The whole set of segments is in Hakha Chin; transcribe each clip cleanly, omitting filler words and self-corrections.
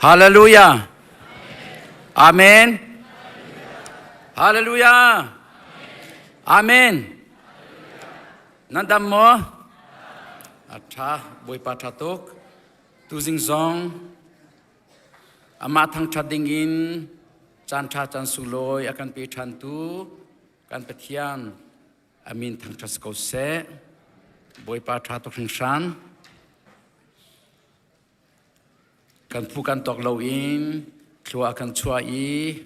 Hallelujah. Amen. Hallelujah. Amen. Nan dam maw? A ṭha, Bawipa ṭha tuk. Tuzing zong amah thangṭhat dingin caan ṭha caan sunglawi a kan pe ṭhantu kan Pathian a min thangṭhat si ko seh. Bawipa ṭha tuk hringhran. Kan phu kan tawk loin thlua a kan chuah i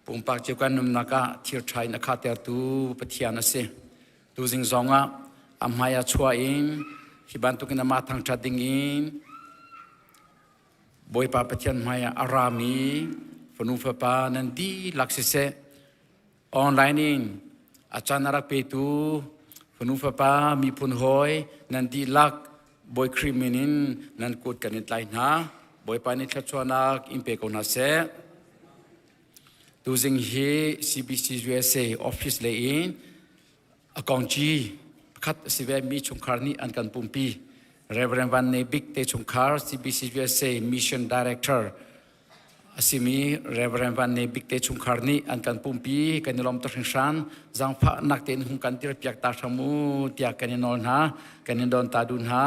pumpak cio kan nunnak ah thil ṭha in a khahtertu Pathian a si. Tuzing zongah a hmai ah chuah in hi bantukin amah thangṭhat dingin Bawipa Pathian hmai ah a rami fanu fapa nan dihlak siseh online in a caan a rak petu fanu fapa miphun hawi nan dihlak Bawi Khrih min in nan kut kan in tlai hna. Bawipa nih thluachuahnak in pe ko hna seh. Tuzing hi CBC USA office lei in a kongci pakhat a si ve mi chungkhar nih an kan pumpi. Reverend Van Ne Bik te chungkhar CBC USA Mission Director a simi Reverend Van Ne Bik te chungkhar nih an kan pumpi kan i lawm tuk hringhran zaangfahnak tein hung kan dirpiak ta hram u tiah kan i nawl hna kan in don ta duh hna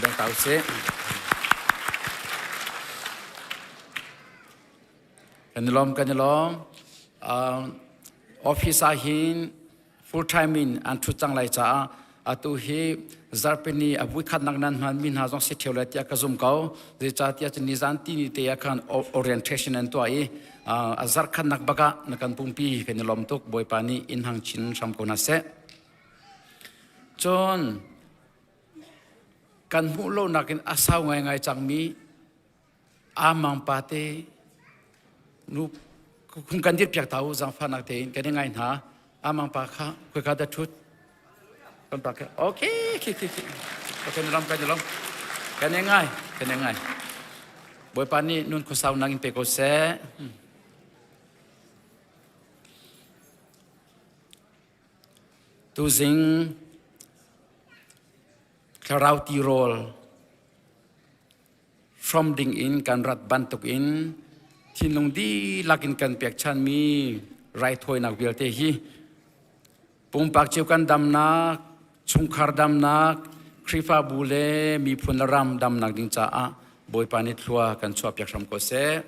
don ta usih kan i lawm kan i lawm office ah hin full time in an ṭhut cang lai caah atu hi zarhpini a vuikhatnak nan hmanmi hna zong si ṭheo lai tiah ka zum ko zeicahtiah cun nizan tini te ah khan orientation an tuah i a zarhkhatnak bak ah na kan pumpi kan i lawm tuk Bawipa nih in hang chin hram ko hna seh cun kan hmuh lonak in a sau ngaingai cangmi Amang pa te nu kung kan dir piak ta u zangfahnak tein kan i ngai hna. Amang pa kha khoika dah ṭhut? Kan pa kha okay khi khi khi. Okay na lam kan i lom. Kan i ngai kan i ngai. Bawipa nih nun khuasau nang in pe ko seh. Tuzing thlarau tirawl hrom dingin kan rat bantukin thinlung dihlak in kan pekchanmi raithawinak vialte hi pumpak cio kan damnak, chungkhar damnak, Khrihfabu le miphun le ram damnak ding caah Bawipa nih thlua kan chuahpiak hram ko seh.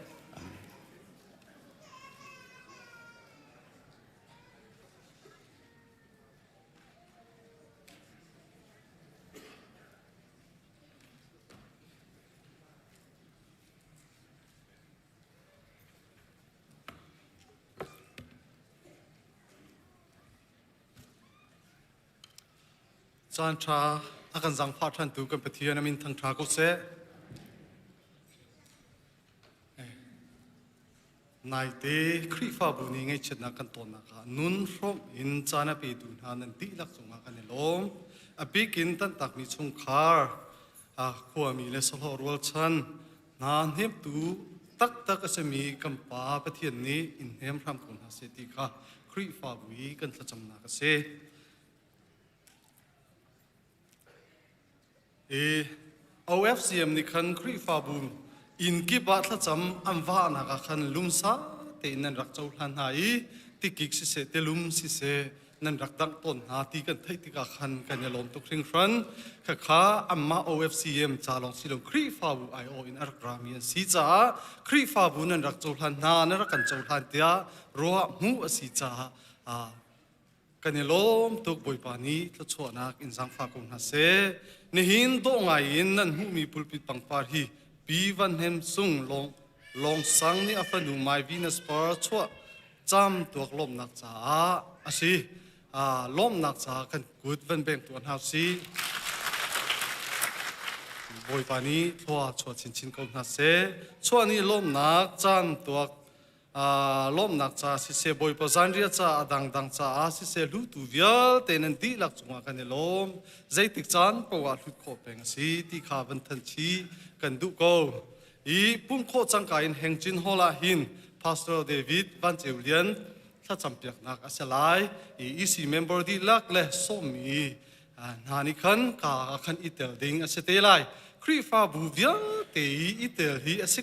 Caan ṭha a kan zaangfah ṭhantu kan Pathian a min thangṭha ko seh. Naite Khrihfabu nih ngaihchiatnak kan tawnnak ah nun hrawmh in caan a petu hna nan dihlak cungah kan i lawm. A bik in tantakmi chungkhar, khuami le sahlawh rualchan hna hnemtu taktak a simi kan Pa Pathian nih in hnem hram ko hna seh ti kha Khrihfabu i kan thlacamnak a si. I OFCM nih khan Khrihfabu inn kip ah thlacam an vahnak ah khan lumsa tein nan rak cohlan hna i tikik siseh telum siseh nan rak dangh tawn hna ti kan theih tikah khan kan i lawm tuk hringhran. Khakha anmah OFCM ca lawng si lo Khrihfabu aiawh in a rak rami an si caah Khrihfabu nan rak cohlan hna nan rak kan cohlan tiah ruah hmuh a si caah Kan i lawm tuk Bawipa nih thluachuahnak in zaangfah ko hna seh. Nihin dawh ngai in nan hmuhmi pulpit pangpar hi Pi Van Hnem Sung Long Long Sang nih a fanu Mai Venus Par chuah cam tuak lawmhnak caah a si. Lawmhnak caah kan kut van beng tuah hna usih. Bawipa nih thlua chuah chinchin ko hna seh. Chuah ni lawmhnak caan tuak Lawmhnak ca siseh Bawipa zanriah ca a dangdang caah siseh hlutu vialte nan dihlak cungah kan i lawm. Zeitik caan paoh ah hlut khawh peng a si ti kha van than chih kan duh ko. I pumh khawh cangka in Hengcin Hall ah hin Pastor David Van Ceu Lian thlacam piaknak a si lai. I EC member dihlak le sawmmi hna nih khan ka ah khan i tel ding a si te lai. Khrihfabu vialte i i tel hi a si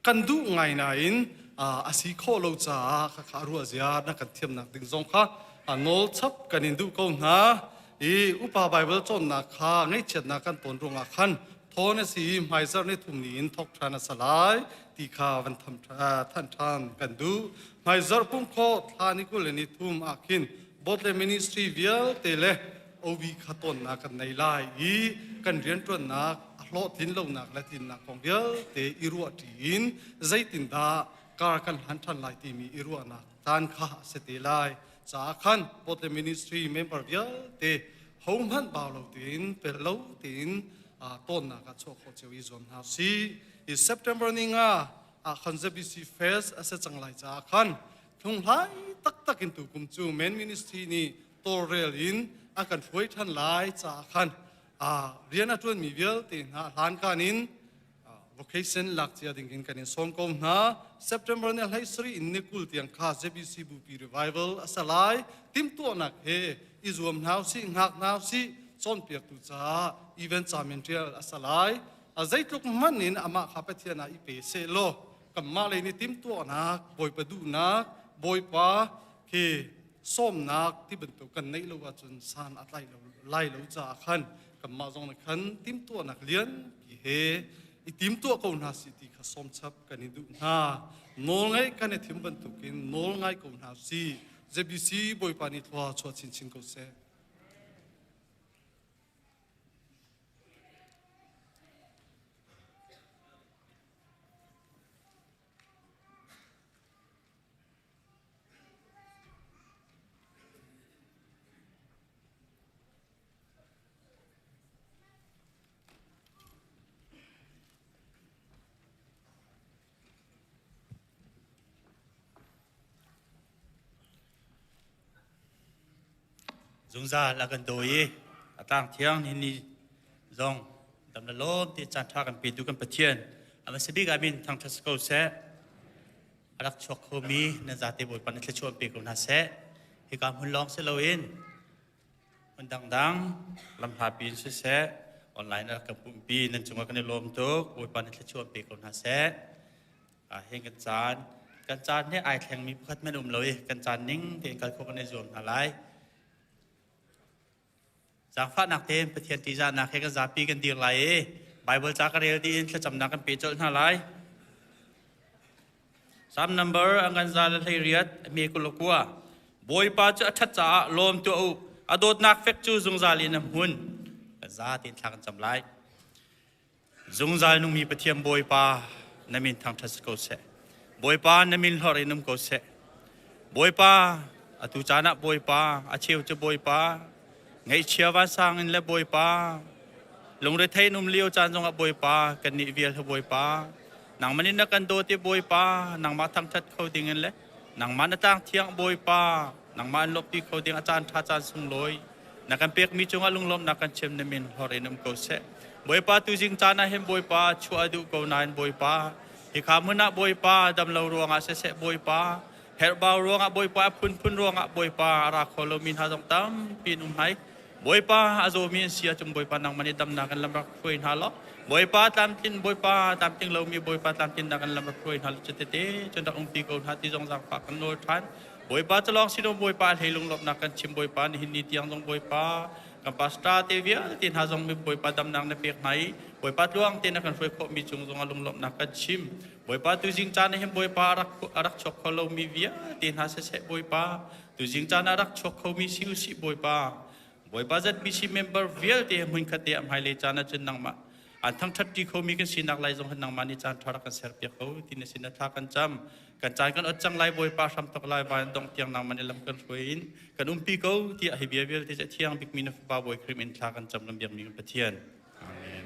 kan duh ngai nain a si khawh lo caah khakha ruah zia na kan thiamnak ding zong kha nawl chap kan in duh ko hna. I upa Bible cawnnak kha ngaihchiatnak kan tawn ruangah khan thawn a si i hmaizarh ni thum ni in thawk ṭhan a si lai ti kha van thanh ṭhan kan duh. Hmaizarh pum khawh thla ni 20 le ni thum ah khin Botle Ministry vialte le OV kha tawnnak kan nei lai i kan rianṭuannak a hlawhtlin lonak le tlinnak kong vialte i ruah ṭi in zeitindah kar kan hlan ṭhan lai timi i ruahnak caan kha a si te lai. Caah khan Botle Ministry member vialte hohmanh bau lo tein pel lo tein tawnnak ah chuah khawh cio i zuam hna usih. I September ni nga ah khan ZBC Fest a si cang lai caah khan hlunghlai taktak in tukum cu main ministry nih tawlrel in a kan hruai ṭhan lai caah khan rian a ṭuanmi vialte hna hlankan in vocation lak cia ding in kan in sawm ko hna. September ni hlei sarih in ni 20 tiang kha ZBC Bupi Revival a si lai. Timhtuahnak he i zuam hna usih, hngak hna usih, cawnpiaktu caah event camin ṭial a si lai. Zeitluk hmanh in amah kha Pathian ah i pe seh law kanmah lei nih timhtuahnak, Bawipa duhnak, Bawipa khi sawmnak ti bantuk kan neih lo ahcun san a tlai lo lai lo caah khan kanmah zong nih khan timhtuahnak lianpi he i timtuah ko hna si ti kha sawmchap kan i duh hna. Nawlngaih kan i thim bantukin nawl ngai ko hna si. ZBC Bawipa nih thlua chuah chinchin ko seh. Zungzal a kan daw i a tlang thiang nihin ni zong dam le lawm te caan ṭha kan petu kan Pathian a hmasa bik ah min thangṭhat si ko seh. A rak chuak khomi nan zate Bawipa nih thluachuah pe ko hna seh. Hika hmun lawng si loin hmun dangdang lamhlapi in siseh online a rak kan pumhpi nan cungah kan i lawm tuk. Bawipa nih thluachuah pe ko hna seh. Hin kan caan kan caan hi ai thlengmi pakhat hmanh um lo i kan caan ning tein kal khawh kan i zuam hna lai. Zaangfahnak tein Pathian ṭihzahnak he kan zapi kan dir lai i Baibal ca ka rel dih in thlacamnak kan pe colh hna lai. Psalm number a ngan za le 18 a hme 29. Bawipa cu a ṭhat caah lawm tuah u. A dawtnak fek cu zungzal in a hmun. Kan za tein thla kan cam lai. Zungzal nungmi Pathian Bawipa na min thangṭhat si ko seh. Bawipa na min hlorh in um ko seh. Bawipa atu caan ah Bawipa a cheu cu Bawipa ngaihchia vansang in le Bawipa lungrethei in um lio caan zongah Bawipa kannih vial he Bawipa nangmah nih na kan dawt i Bawipa nangmah thangṭhat kho ding in le nangmah na tlang thiang Bawipa nangmah an lawmhpi kho ding a caan ṭha caan sunglawi na kan pekmi cungah lunglawmhnak kan chim na min hlorh in um ko seh. Bawipa tuzing caan ah hin Bawipa chuah a duh ko nain Bawipa hika hmun ah Bawipa damlo ruangah siseh Bawipa herhbau ruangah Bawipa a phunphun ruangah Bawipa a ra kho lomi hna zong tampi in um hai. Bawipa a zawmi an si ahcun Bawipa nangmah nih damnak in lam rak hruai hna law Bawipa tlamtlin Bawipa tlamtling lomi Bawipa tlamtlinnak in lam rak hruai hna law cutete cun rak umpi ko hna ti zong zaangfah kan nawl ṭhan. Bawipa cu lawng si lo Bawipa hlei lunglawmhnak kan chim Bawipa nihin ni tiang zong Bawipa kan pastor te vialte hna zong mi Bawipa damnak na pek hna i Bawipa tluang te na kan hruai khawh mi cung zong ah lunglawmhnak kan chim Bawipa tuzing caan ah hin Bawipa a rak a rak chuak kho lomi vialte hna siseh Bawipa tuzing caan ah rak chuak khomi si usih Bawipa Bawipa ZBC member vialte hmunkhat te a hmailei caan ah cun nangmah an thangṭhat ṭi khomi kan sinak lai zong hin nangmah nih caan ṭha rak kan serpiak ko ti na sin ah thla kan cam. Kan caan kan ot cang lai Bawipa hram thok lai van dongh tiang nangmah nih lam kan hruai in kan umpi ko tiah hi bia vialte cu a thiang bikmi na Fapa Bawi Khrih min thla kan cam kan biakmi kan Pathian. Amen.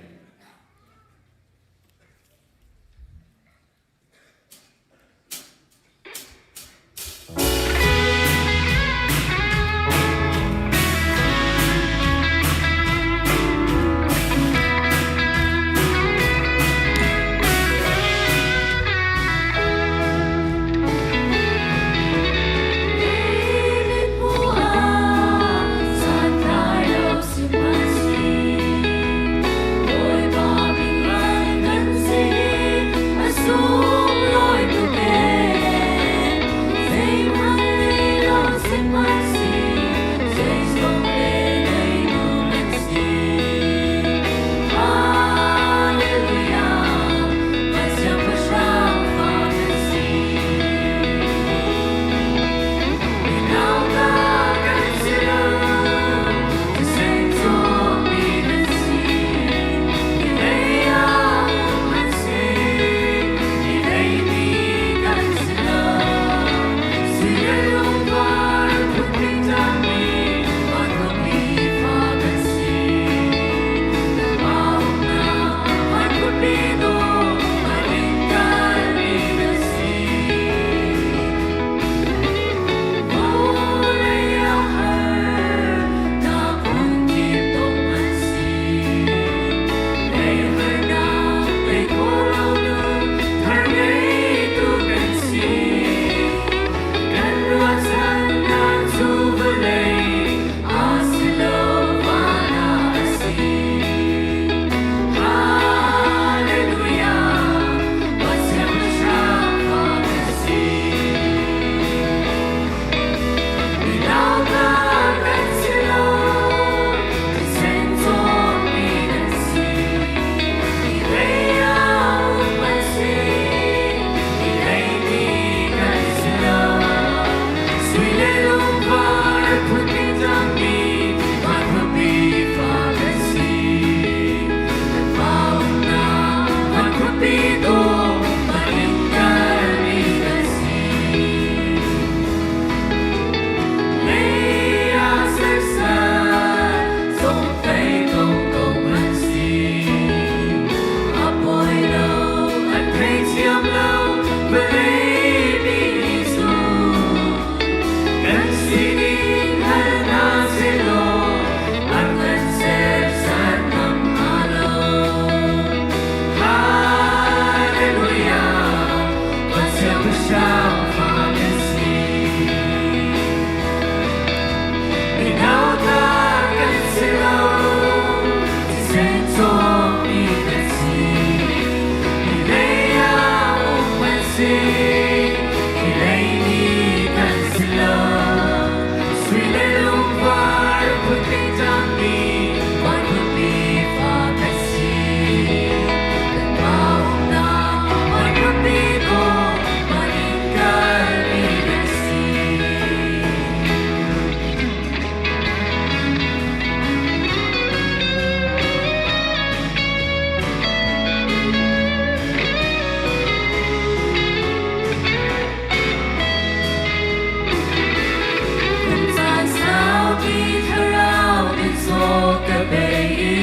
Ti thlarau in zaw ka pe i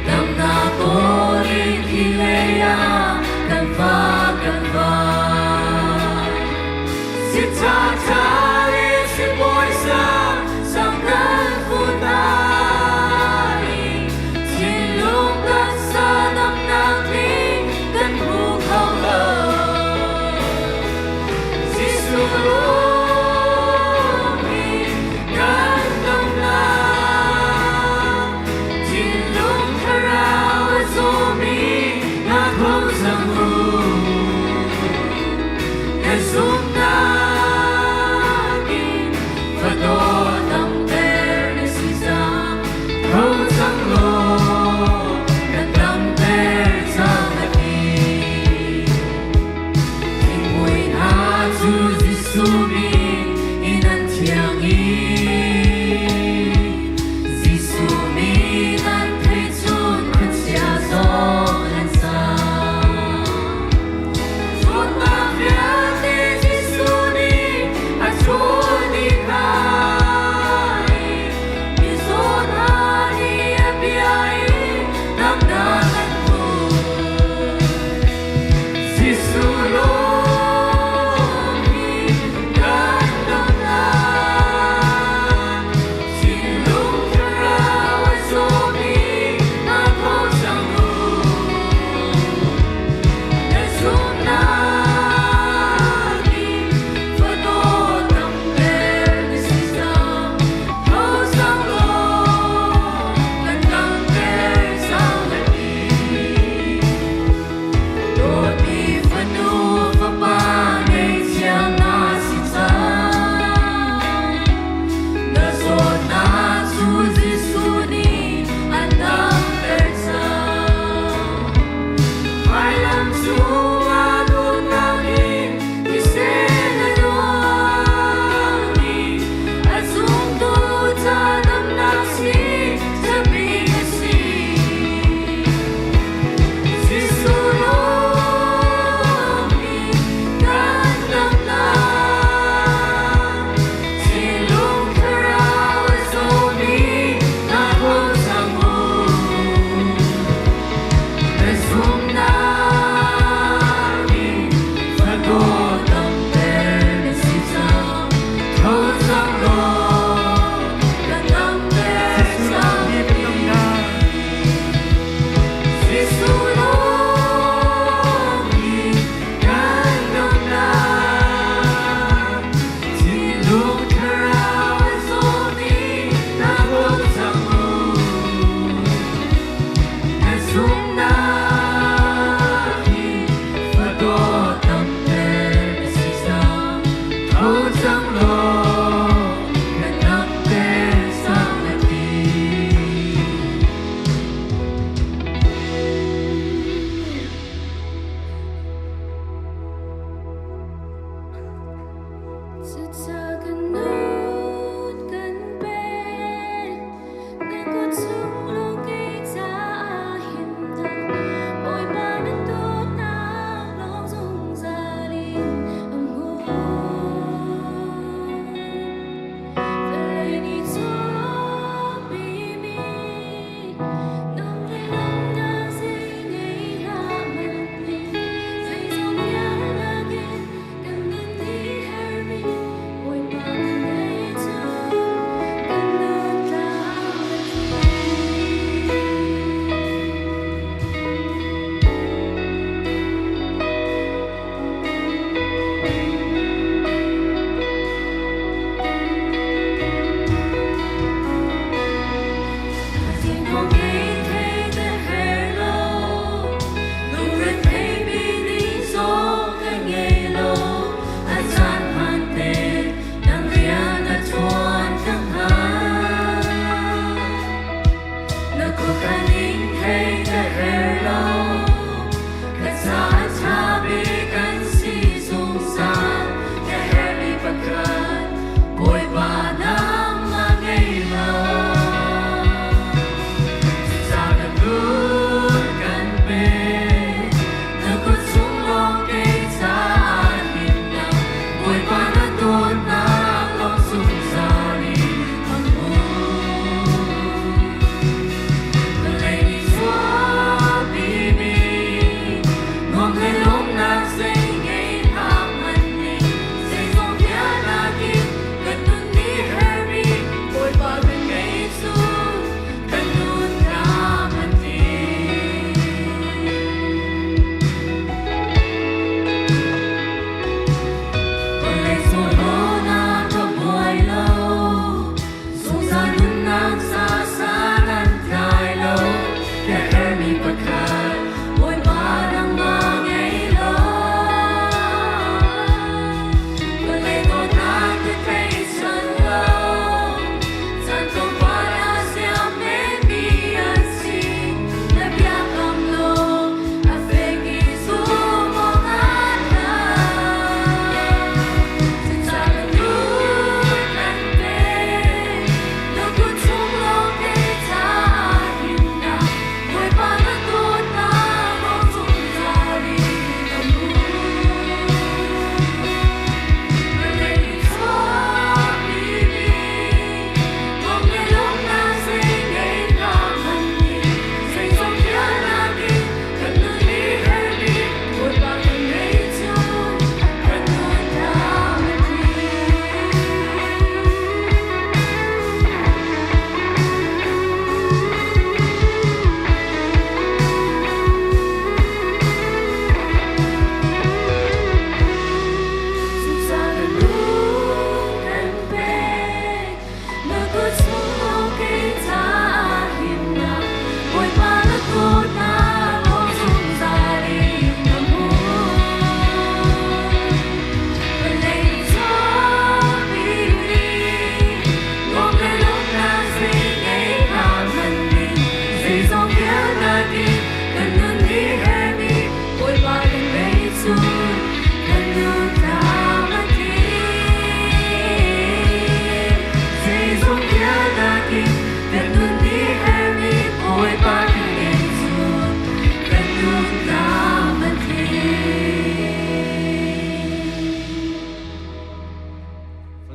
damnak kawl in hi lei ah kan fa kan va. Si tha tha le si bawi sang kan fu tai thinlung taksa damnak tling kan hmu kho lo. Jesuh hi kan damnak thinlung thlarau a zawmi na tho cang u. Kan zumhnak.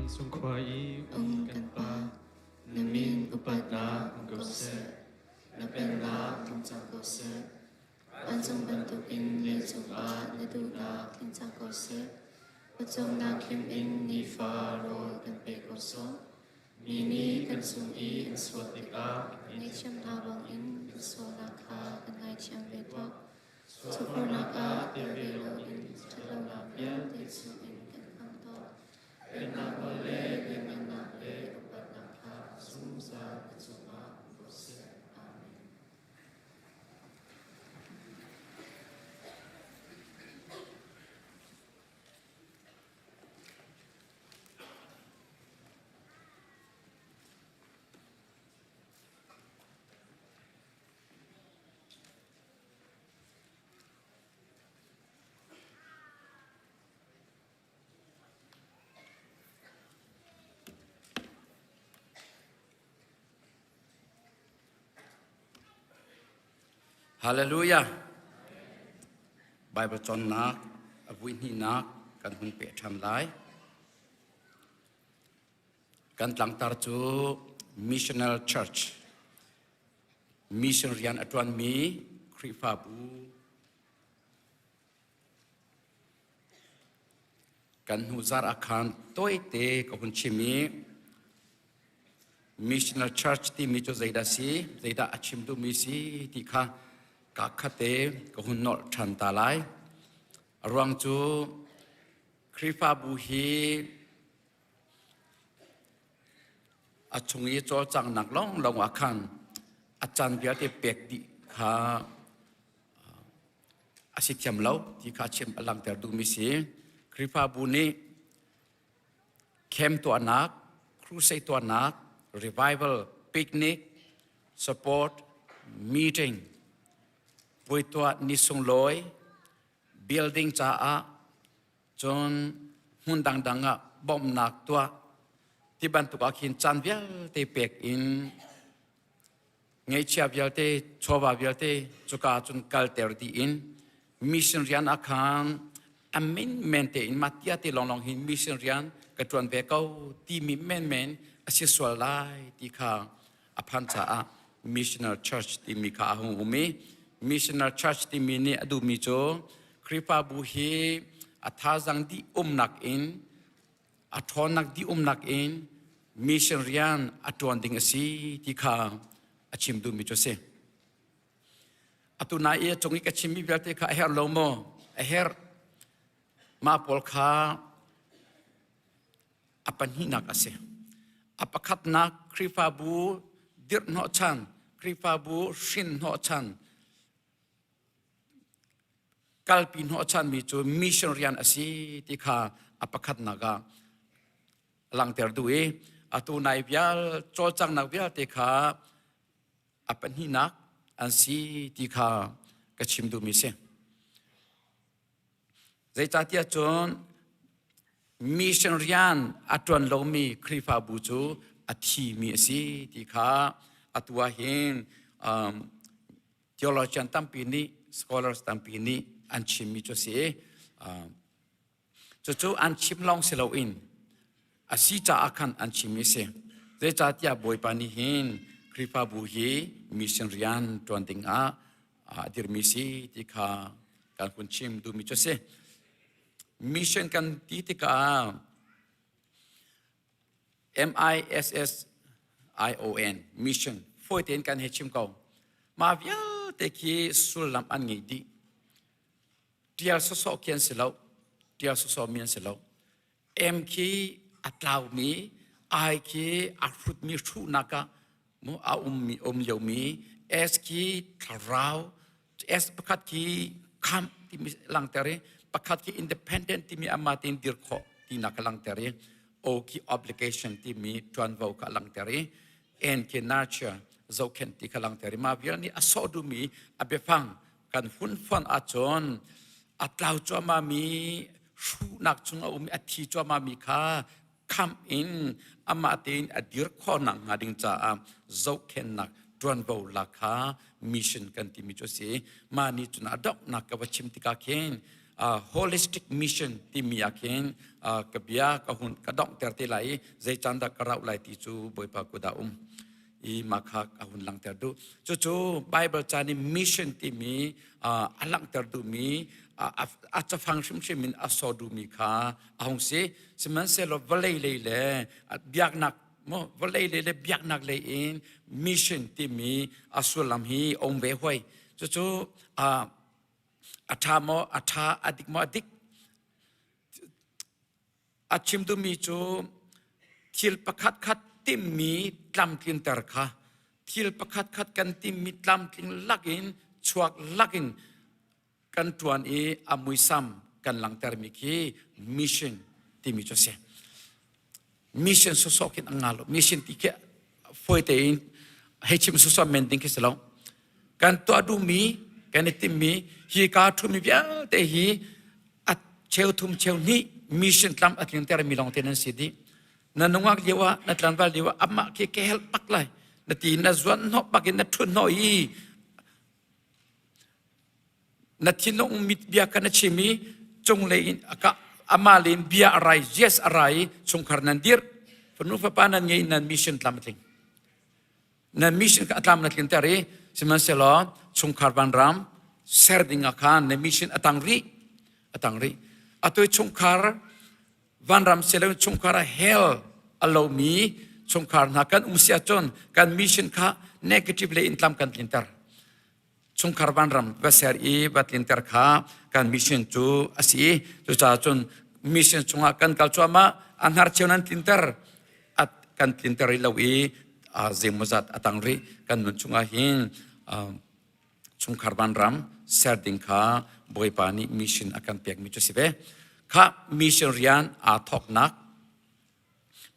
Vancung khua i Um kan Pa, na min upatnak um ko seh. Na pennak tlung cang ko seh. Vancung bantukin leicung ah na duhnak tling cang ko seh. Pawcawmnak hlim in nifa rawl kan pe ko sawh. Mi nih kan cung i an sual tikah Ngaihthiam hna bangin kan sualnak kha kan ngaithiam ve tuah. Chawhrawlnak ah tel ve loin ṭhatlonak vialte chungin kan khamh tuah. Pennak nawl le lianhngannak le upatnak kha zungzal na cungah um ko seh. Amen. Hallelujah. Bible cawnnak a vuihnihnak kan hun peh ṭhan lai. Kan tlangtar cu Missional Church mission rian a ṭuanmi Khrihfabu kan hnu zarh ah khan tawite ka hun chim i Missional Church timi cu zeidah si, zeidah a chim duhmi si ti kha ka khatte ka hun nolh ṭhan ta lai. A ruang cu Khrihfabu hi A chung i cawlcanghnak lawnglawng ah khan a caan vialte pek dih kha a si thiam lo ti kha chim a langhter duhmi si. Khrihfabu nih camp tuahnak, crusade tuahnak, revival, picnic, support, meeting, puai tuah ni sunglawi, building caah Cun hmun dangdang ah bawmhnak tuah ti bantuk ah khin caan vialte pek in ngeihchia vialte chawva vialte cuka cun kalter dih in mission rian ah khan a min men tein mah tia te lawnglawng hin mission rian ka ṭuan ve ko timi menmen a si sual lai ti kha a phan caah missional church timi kha a hung um i missional church timi nih a duhmi cu Khrihfabu hi a thazaang dih umnak in a ṭhawnnak dih umnak in mission rian a ṭuan ding a si ti kha a chim duhmi cu a si. Atu nai i a cung i ka chimmi vialte kha a herh lo maw? A herh. Mah pawl kha A pahnihnak a si. A pakhatnak Khrihfabu dirh hnawhchan, Khrihfabu hrin hnawhchan, kalpi hnawhchanmi cu mission rian a si ti kha a pakhatnak ah langhter duh i atu nai vial cawlcanghnak vialte kha a pahnihnak an si ti kha ka chim duhmi si. Zeicahtiah cun mission rian a ṭuan lomi Khrihfabu cu a thimi a si ti kha atu ah hin theologian tampi nih scholars tampi nih an chimmi cu a si. Cucu an chim lawng si loin a si caah khan an chimmi a si. Zeicahtiah Bawipa nih hin Khrihfabu hi mission rian ṭuan dingah a dirmi si ti kha kan hun chim duhmi cu a si. Mission kan ti tikah M-I-S-S-I-O-N mission fawi tein kan hei chim ko. Mah vialte khi sullam an ngei dih. Tial sawsawh khi an si lo. Tial sawsawh mi an si lo. M khi a tlaumi, I khi a hrutmi hruhnak ah mu a ummi um liomi, S khi thlarau, S pakhat khi khamh timi langhter i pakhat khi independent timi amah tein dir khawh tinak ka langhter i O khi obligation timi ṭuanvo kha langhter i N khi nurture zohkhenh ti kha langhter i mah vial nih a sawh duhmi a biafang kan hun fonh ahcun a tlau cuahmahmi hruhnak chung a um i a thi cuahmahmi kha khamh in amah tein a dir khawhnak hnga ding caah zohkhenhnak ṭuanvo lak kha mission kan timi cu a si. Mah nih cun a donghnak ka va chim tikah khin. Holistic mission timi ah khin ka bia ka hun ka donghter te lai i zei caan dah ka rauh lai ti cu Bawipa kut ah um i mah kha ka hun langhter duh. Cucu Bible ca nih mission timi a langhter duhmi a cafang hrimhrim in a sawh duhmi kha a hung si. Sihmanhsehlaw vawlei lei le biaknak maw vawlei lei le biaknak lei in mission timi a sullam hi a um ve hoi. Cucu a ṭha maw a ṭha a dik maw a dik a chim duhmi cu thil pakhat khat timmi tlamtlinter kha thil pakhat khat kan timmi tlamtling lakin chuak lakin kan ṭuan i a muisam kan langhtermi khi mission timi cu a si. Mission sawsawh khin a nga lo. Mission ti khi fawi tein hei chim sawsawh men ding khi si lo. Kan tuah duhmi, kan i timmi, hi ka ṭhumi vialte hi a cheu thum cheu hnih mission tlam a tlintermi lawng te nan si dih. Na nungak lio ah, na tlanval lio ah amah khi ka help bak lai. Na ti na zuan hnawh bak in na ṭhut hnawh i Na thinlung mit bia kha na chim i cunglei in amah le in bia a rai, yes a rai i chungkhar nan dirh. Fanu fapa nan ngei nan mission tlam a tling. Nan mission kha a tlam na tlinter i sihmanhsehlaw chungkhar vanram ser ding ah khan na mission a tang rih. A tang rih. Atu i chungkhar vanram silo chungkhar ah hell a lomi chungkhar hna kan um si ahcun kan mission kha negative le in tlam kan tlinter. Chungkhar vanram va ser i va tlinter kha kan mission cu a si i cucaah cun mission chungah kan kal cuahmah a hnarcheu nan tlinter a kan tlinter rih lo i zeimawzat a tang rih kan nun chungah hin chungkhar vanram ser ding kha Bawipa nih mission a kan pekmi cu si ve. Kha mission rian aa thawknak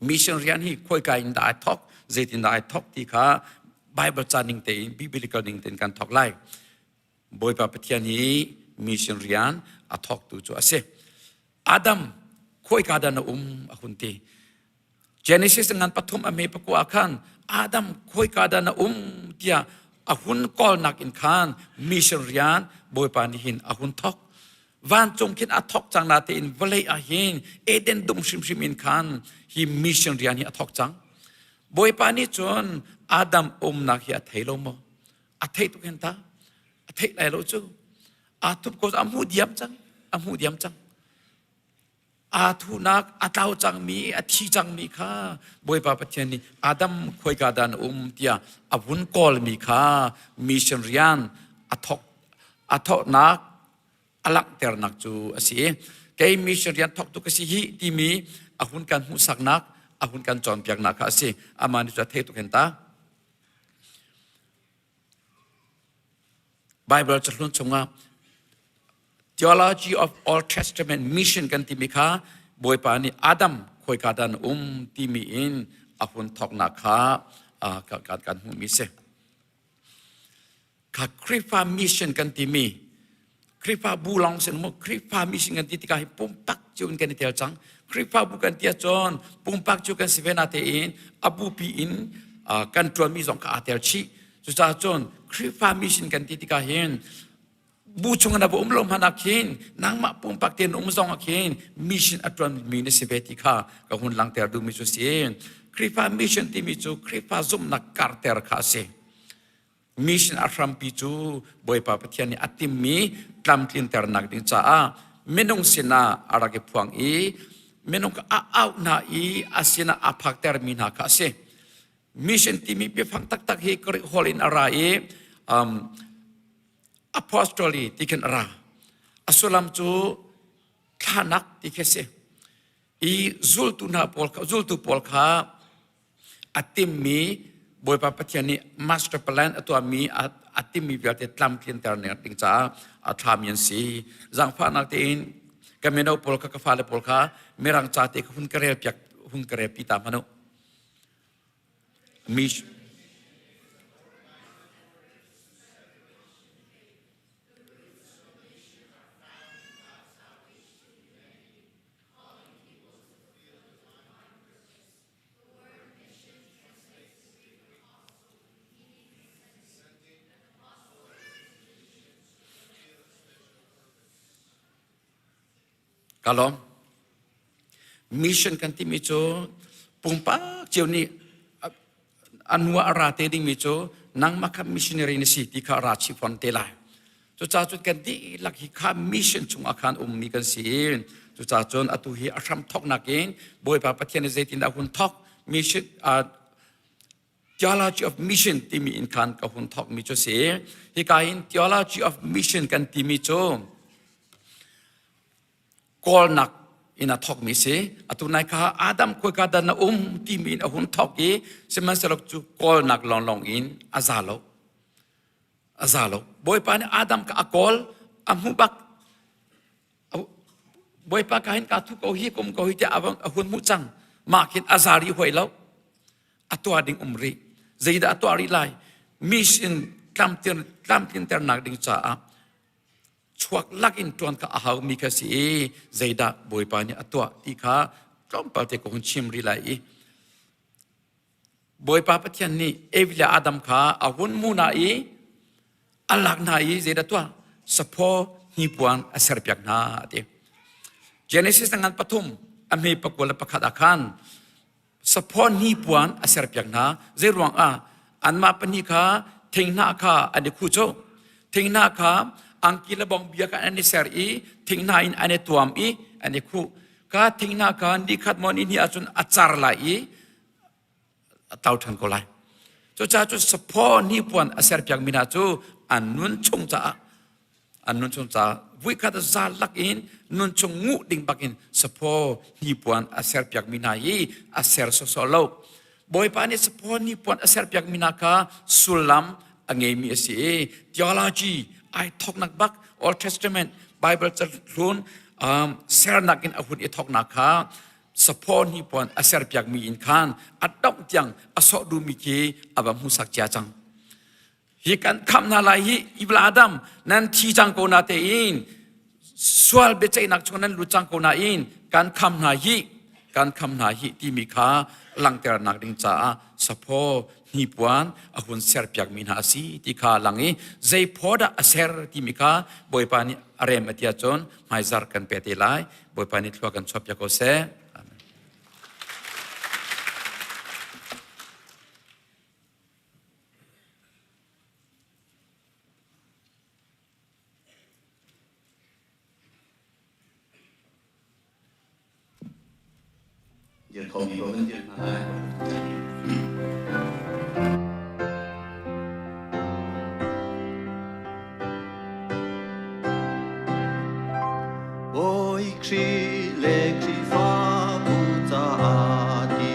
Mission rian hi khawika in dah ai thawk, zeitin dah ai thawk ti kha Bible ca ning tein, biblical ning tein kan thawk lai. Bawipa Pathian hi mission rian a thawktu cu a si. Adam khawika dah na um a hun ti. Genesis ngan pathum a me pakua khan Adam khawika dah na um tiah a hun kawlnak in khan mission rian Bawipa nih hin a hun thawk. Vancung khin a thawk cang natein vawlei ah hin Eden dum hrimhrim in khan hi mission rian hi a thawk cang. Bawipa nih cun Adam umnak hi a thei lo maw? A theih tuk hin ta. A theih lai lo cu. Aa thup ko a hmuh diam cang. A hmuh diam cang. Aa thuhnak a tlau cangmi, a thi cangmi kha Bawipa Pathian nih Adam khuaika dah na um tiah a vun kawlmi kha mission rian a thawk a thawknak a langhternak cu a si. Kei mission rian thawktu ka si hi timi a hun kan hmuhsaknak, a hun kan cawnpiaknak kha a si. Amah nih cu a thei tuk hen ta. Bible cahlun chungah Theology of Old Testament mission kan timi kha Bawipa nih Adam khawika dah na um timi in a hun thawknak kha kan kan hmuhmi si. Kha Khrihfa mission kan timi Khrihfa bu lawng sin mu Khrihfa mission kan ti tikah hi pumpak cio in kan i tel cang. Khrihfa bu kan ti ahcun pumpak cio kan si ve na tein a bupi in kan ṭuanmi zong kha aa tel chih. Cucaah cun Khrihfa mission kan ti tikah hin bu chung na va um lo hmanh ah khin nangmah pumpak tein um zong ah khin mission a ṭuanmi na si ve ti kha ka hun langhter duhmi cu si. Khrihfa mission timi cu Khrihfa zumhnak karter kha a si. Mission a hrampi cu Bawipa Pathian nih a timmi tlamtlinternak ding caah minung sinah a rak i phuang i minung kha a auh hna i a sinah a phaktermi hna kha a si. Mission timi biafang taktak hi Greek holh in a ra i um, apostoli ti khin a ra. A sullam cu thlanak ti khi a si. I zultu hna pawl kha zultu pawl kha a timmi Bawipa Pathian nih master plan a tuahmi a timmi vialte tlamtlinter ding caah a thlami an si. Zaangfahnak tein ka mino pawl kha ka fale pawl kha mirang ca te kha hun ka rel piak hun ka rel pi ta hmanh u. Mi Ka lawm. Mission kan timi cu pumpak cio nih anua a ra te dingmi cu nangmah kha missionary na si ti kha ra chih fawn te lai. Cucaah cun kan dihlak hi kha mission chungah khan ummi kan si. Cucaah cun atu hi a hram thawknak in Bawipa Pathian nih zeitindah hun thawk mission theology of mission timi in khan ka hun thawkmi cu si. Hika hin theology of mission kan timi cu kawlnak in a thawkmi si. Atu nai kha Adam khuaika dah na um timi in a hun thawk i sihmanhsehlaw cu kawlnak lawnglawng in a za lo. A za lo. Bawipa nih Adam kha a kawl, a hmuh bak. Bawipa ka hin ka thu ko hi kum ko hi tiah a hun hmuh cang. Mah khin a za rih hoi lo. A tuah ding um rih. Zeidah a tuah rih lai? Mission tlamtlinternak ding caah chuak lakin ṭuan kha a haumi kha si i zeidah Bawipa nih a tuah ti kha tlawmpal te ka hun chim rih lai i Bawipa Pathian nih Evi le Adam kha a hun mu hna i a lak hna i zeidah tuah saphaw hnipuan a serpiak hna a ti. Genesis ngan pathum a hme 21 ah khan saphaw hnipuan a serpiak hna. Zei ruangah anmah pahnih kha thinghnah kha an i khuh cu. Thinghnah kha angki le bawng bia kha an i ser i thinghnah in an i tuam i an i khuh. Ka thinghnah kha ni khat maw ni hnih ahcun a car lai i a tau ṭhan ko lai. Cucaah cu saphaw hnipuan a serpiak mi hna cu an nun chung caah an nun chung caah vuikhat za lak in nun chung nguh ding bak in saphaw hnipuan a serpiak mi hna hi a ser sawsawh lo. Bawipa nih saphaw hnipuan a serpiak mi hna kha sullam a ngeimi a si i theology ai thoknak bak Old Testament Bible cahlun sernak in a hun i thoknak kha saphaw hnipuan a serpiak mi in khan a dongh tiang a sawh duhmi khi a va hmuhsak cia cang. Hi kan khamh hna lai hi Ibla Adam nan thi cang ko na tein sual biaceihnak chung nan lut cang ko nain kan kham hna hi kan kham hna hi timi kha langhternak ding caah saphaw hnipuan a hun serpiak mi hna a si ti kha lang i zei phaw dah a ser timi kha Bawipa nih a rem a ti ahcun hmaizar kan pe te lai. Bawipa nih thlua kan chuahpiak ko seh. Amen. Dir khomi ko kan dir hna lai. Bawi Khrih le Khrihfabu caah ti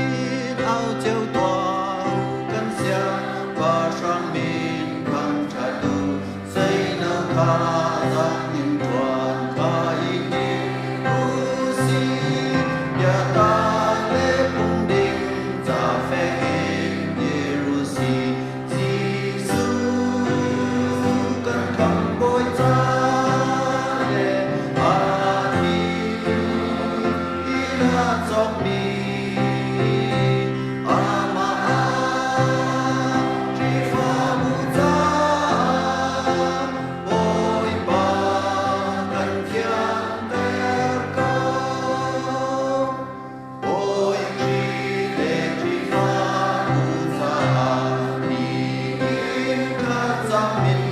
in au cio tuah u kan siangpahrang min thangṭhat u seino kha zang in ṭuan kha i hnim u sih biatak le phungding ca fek in dir u sih Jesuh kan khamhbawi ca le a thi in a cawkmi amah ah Khrihfabu caah Bawipa kan thianter ko. Bawi Khrih le Khrihfabu caah nihin thlacam in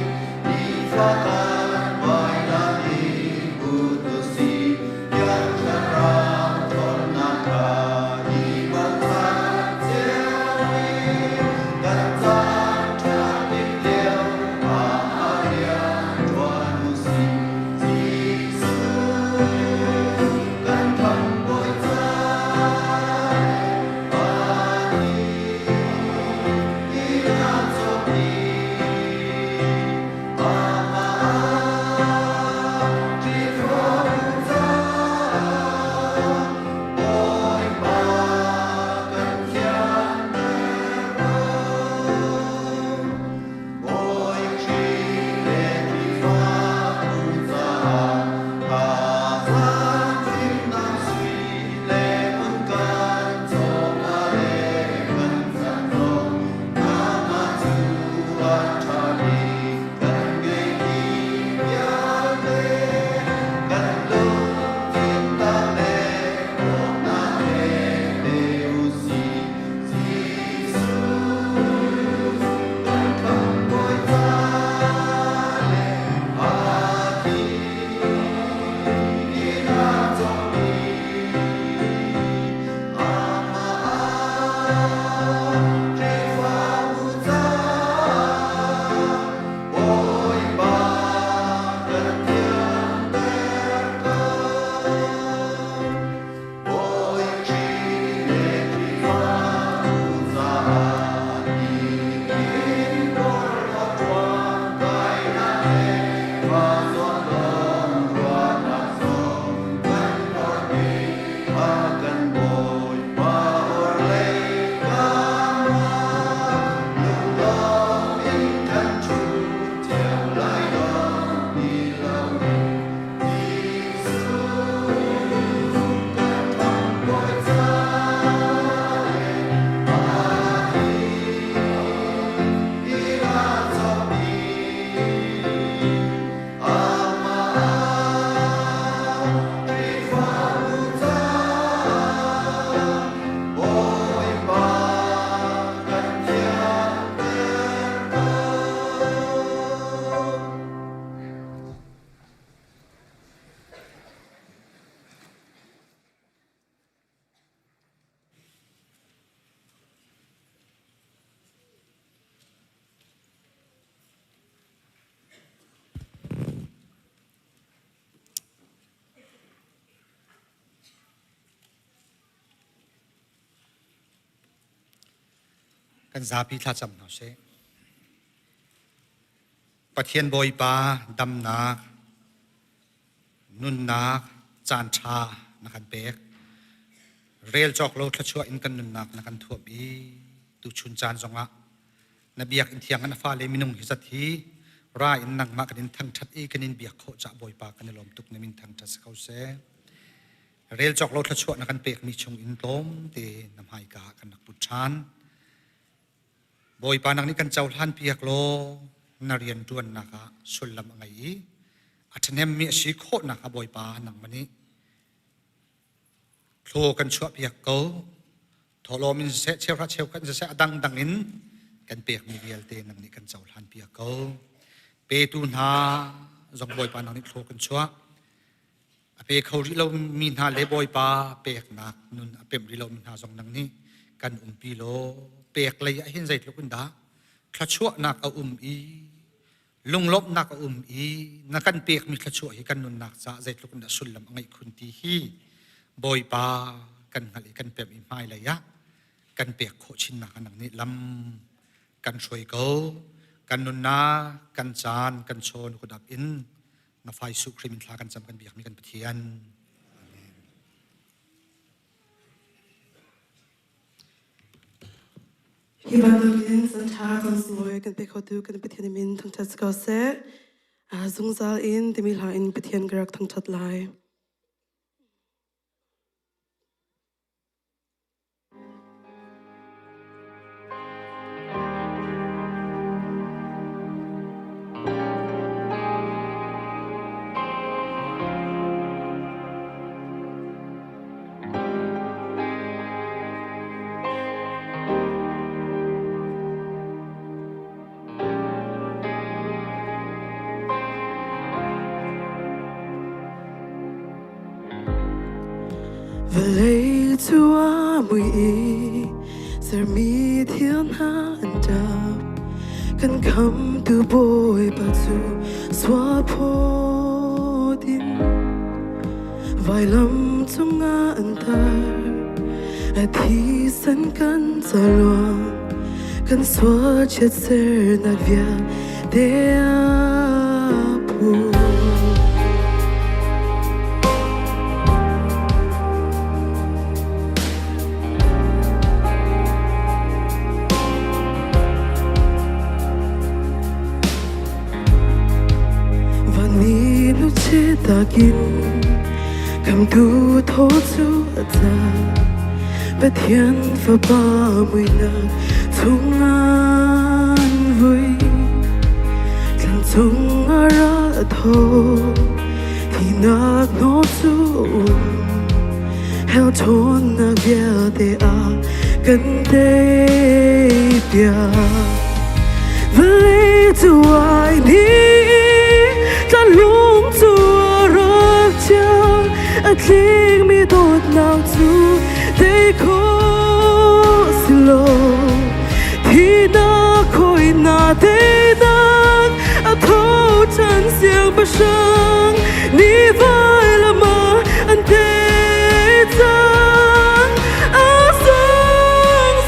nifa kan vailam in put u sih. Thiang Thlarau ṭhawnnak kha i. Kan zapi thlacam hna sih. Pathian Bawipa damnak, nunnak, caan ṭha na kan pek. Rel cawk lo thluachuah in kan nunnak na kan thuamh i tuchun caan zongah na biakinn thiang in a fale minung hi zat hi ra in nangmah kan in thangṭhat i kan in biak khawh cah Bawipa kan i lawm tuk na min thangṭhat si ko seh. Rel cawk lo thluachuah na kan pekmi chung in tlawmte na hmaika ah kan rak put ṭhan. Bawipa nang nih kan cohlan piak law na rian ṭuannak ah sullam a ngei i a ṭhahnemmi a si khawhnak ah Bawipa nangmah nih thlaw kan chuah piak ko. Thawhlawm in siseh, cheuhra cheukhat in siseh, a dangdang in kan pekmi vialte nang nih kan cohlan piak ko. Petu hna zong Bawipa nang nih thlaw kan chuah. A pe kho rih lomi hna le Bawipa peknak nun a pemh rih lomi hna zong nang nih kan umpi law pek lei ah hin zeitluk in dah thluachuahnak a um i lunglawmhnak a um i na kan pekmi thluachuah hi kan nunnak caah zeitluk in dah sullam a ngeih khun ti hi Bawipa kan hngalh i kan pemh i hmailei ah kan pek khawh chinnak ah nang nih lam kan hruai ko. Kan nunnak, kan caan, kan chaw na kut ap in na fai su Khrih min thla kan cam kan biakmi kan Pathian. Amen. Hi bantukin sanṭha kan sunglawi kan pe khotu kan Pathian min thangṭhat si ko seh. Zungzal in timi hla in Pathian ka rak thangṭhat lai. Vawlei cu a mui i sermi thil hna an ṭap. Kan khamtu Bawipa cu sualphawt in vailam cungah an tar. A thisen kan caluang kan sual chiatsernak vialte a phur. Van i nu takin khamtu thaw cu a ca Pathian Fapa muihnak chungan vui thlan chung a ra tho thinak nawl cu um hell ṭhawnnak vialte a kan tei piak vawlei cu ai ni tlanlung cu a rak chiang a tlingmi dawtnak cu tei khawh si lo thihnak khawinak teinak a tho ṭhan siangpahrang ni vailam ah an tei cang a sung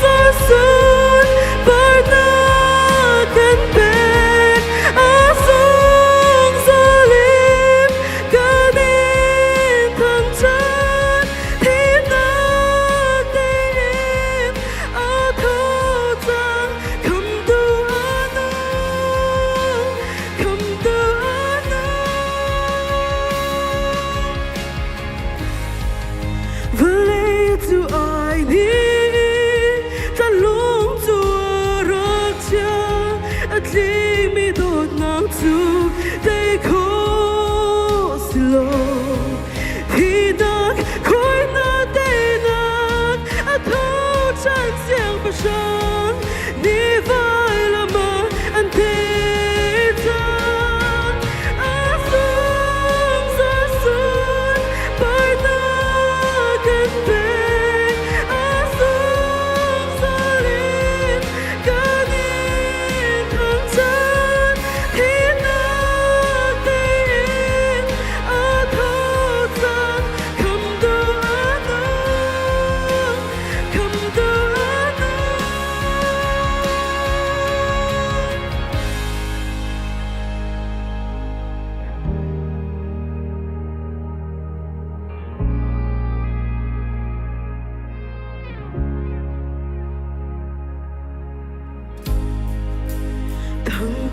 sun parnak kan pek a sung zalim kan in thangṭhat thihnak.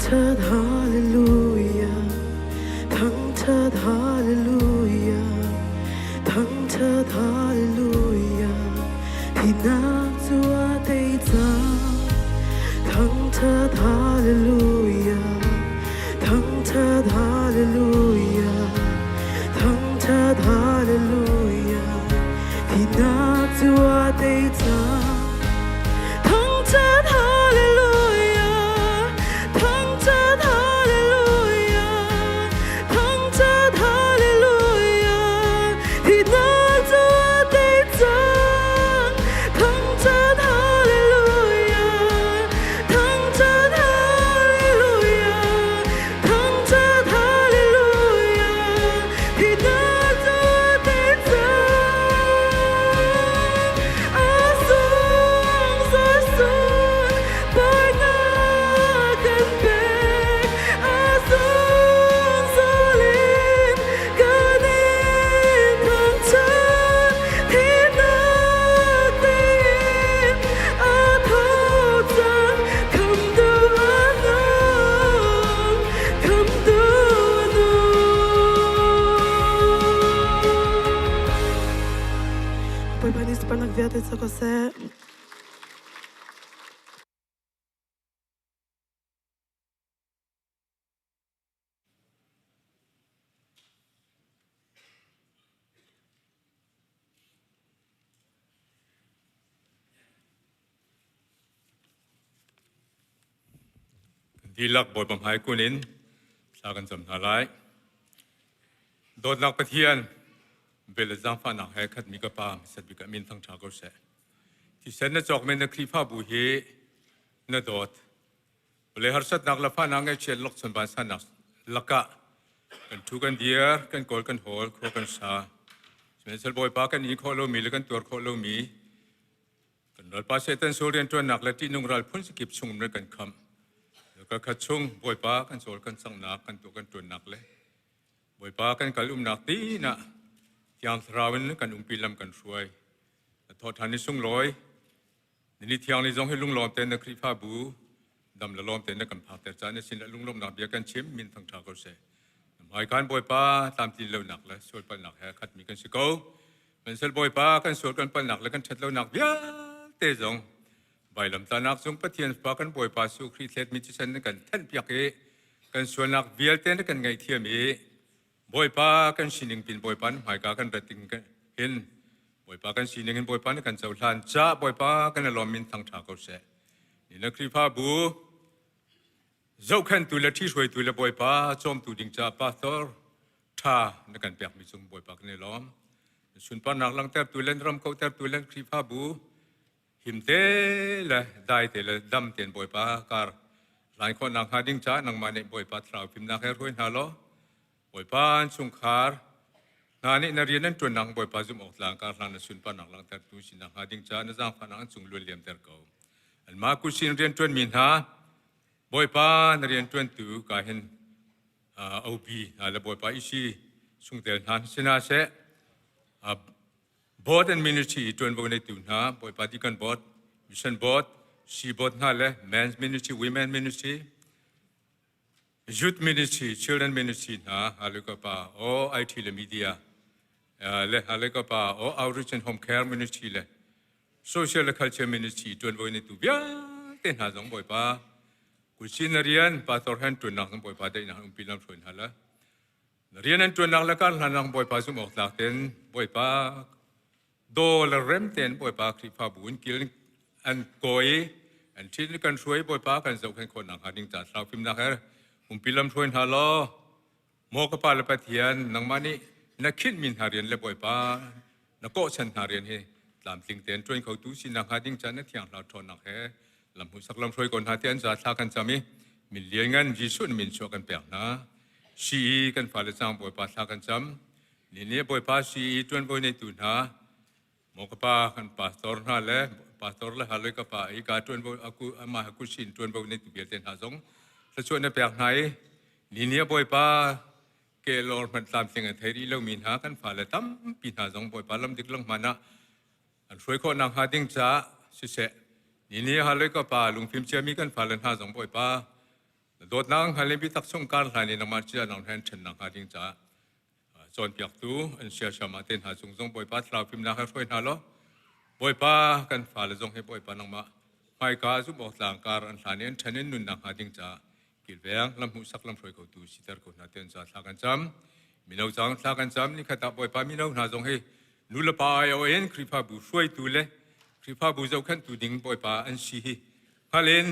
Thangṭhat hallelujah, thangṭhat hallelujah, thangṭhat hallelujah, thihnak cu a tei cang. Thangṭhat hallelujah, thangṭhat hallelujah, thangṭhat hallelujah, thihnak cu a tei cang. Thangṭhat hallelujah, thangṭhat hallelujah, thangṭhat hallelujah, thihnak cu a tei cang. Thangṭhat hallelujah, thangṭhat hallelujah, thangṭhat hallelujah, thihnak cu a tei cang. A sung sun parnak kan pek, a sung in kan in thangṭhat, thihnak tein a tho cang, khamtu a nung, khamtu a nung. Bawipa nih sunparnak vialte cu ko seh. Dihlak Bawipa hmai kun in thla kan cam hna lai. Dawtnak Pathian, vel le zaangfahnak he khatmi ka Pa, hmasat bik ah min thangṭha ko seh. Thisen na cawkmi na Khrihfabu hi na dawt. Le harsatnak le fahnak ngaihchiat lokchon vansannak lakah kan ṭhu kan dir, kan kawl kan hawl, khua kan sa. Sihmanhsehlaw Bawipa kan i khawh lomi le kan tuar khawh lomi Kan ralpa Satan sual rianṭuannak le ṭihnung ral phun sakip chung in kan khamh. Ka khat chung Bawipa kan cawl kan canghnak kan tuah kan ṭuannak le Bawipa kan kal umnak tinah Thiang Thlarau in kan umpi lam kan hruai. Na thawhṭhan ni sunglawi ni thiang ni zong hi lunglawm tein na Khrihfabu dam le lawm tein na kan phakter caah na sin ah lunglawmhnak bia kan chim min thangṭha ko seh. Na hmaikan Bawipa tlamtlin lonak le sualpalhnak he khatmi kan si ko. Sihmanhsehlaw Bawipa kan sual kan palhnak le kan ṭhatlonak vialte zong vailamtahnak cung Pathian Fapa kan Bawipa Jesuh Khrih thletmi thisen na kan thenhpiak i kan sualnak vialte na kan ngaihthiam i Bawipa kan sining pin Bawipa na hmaika kan rat ding hin Bawipa kan sining in Bawipa na kan cohlan ca Bawipa kan i lawm min thangṭha ko seh. Ni na Khrihfabu zohkhenhtu le ṭhihruaitu le Bawipa cawmtu ding ca pastor ṭha na kan pekmi cung Bawipa kan i lawm. Sunparnak langhtertu le ram kauhtertu le Khrihfabu himte le dai te le dam tein Bawipa kar lai khawhnak hnga ding caah nangmah nih Bawipa thlarau fimnak he hruai hna law Bawipa an chungkhar hna nih na rian an ṭuannak Bawipa zumh awk tlang kar hlan na sunparnak langhtertu sinak hnga ding caah na zaangfahnak an cung luan liamter ko. Anmah kutsin rian ṭuanmi hna Bawipa na rian ṭuantu ka hin OB hna le Bawipa isi chungtel hna sinah seh board and ministry i ṭuanvo neitu hna Bawipa Deacon Board, Mission Board, C Board hna le Men's Ministry, Women Ministry, Youth Ministry, Children Ministry hna Halukapa o IT le Media le Halukapa o Outreach and Home Care Ministry le Social le Culture Ministry ṭuanvo neitu vialte hna zong Bawipa Kusin na rian pastor han ṭuannak zong Bawipa daihnak umpi lam hruai hna la. Na rian an ṭuannak le kar hlannak Bawipa zumh awk tlak ten Bawipa daw le rem ten Bawipa Khrihfabu in kil an kawi an ṭhin kan hruai Bawipa kan zohkhenh khawh nakhnga ding ca thlarau fimnak he umpi lam hruai hna law Maw ka pa le Pathian nangmah nih na khinhmi hna rian le Bawipa na kawhchan hna rian hi tlamtling tein ṭuan khotu si nakhnga ding ca na thiang hlau ṭhawnnak he lam hmuhsak lam hruai ko hna ti an za thla kan cam i min lianngan Jesuh na min chuah kan pek hna. CE kan fale cang Bawipa thla kan cam. Ni nih Bawipa CE ṭuanvo neitu hna Maw ka pa kan pastor hna le pastor le haloi ka pa i ka ṭuanvo aku amah kusin ṭuanvo neitu vialte hna zong thluachuah na pek hna i ni nih Bawipa ke lor hmanh tlamtling a thei rih lomi hna kan fale tampi hna zong Bawipa lam dik lang hman ah an hruai khawh nakhnga ding caah siseh ni ni haloi ka pa lungfim ciami kan fale hna zong Bawipa Na dawtnak hngal in biatak chung kar hlan in nangmah chia nang hen ṭhen nak hnga ding caah cawnpiaktu an sia siama te hna cung zong Bawipa thlarau fimnak he hruai hna law Bawipa kan fale zong hi Bawipa nangmah hmaika zumh awk tlang kar an hlan i an ṭhen in nunnak hnga ding caah kilveng lam hmuhsak lam hruai khotu siter ko hna ten ca thla kan cam. Mino cang thla kan cam. Nikhat ah Bawipa mino hna zong hi nu le pa ai in Khrihfabu hruaitu le Khrihfabu zohkhenhtu ding Bawipa an si hi hngal in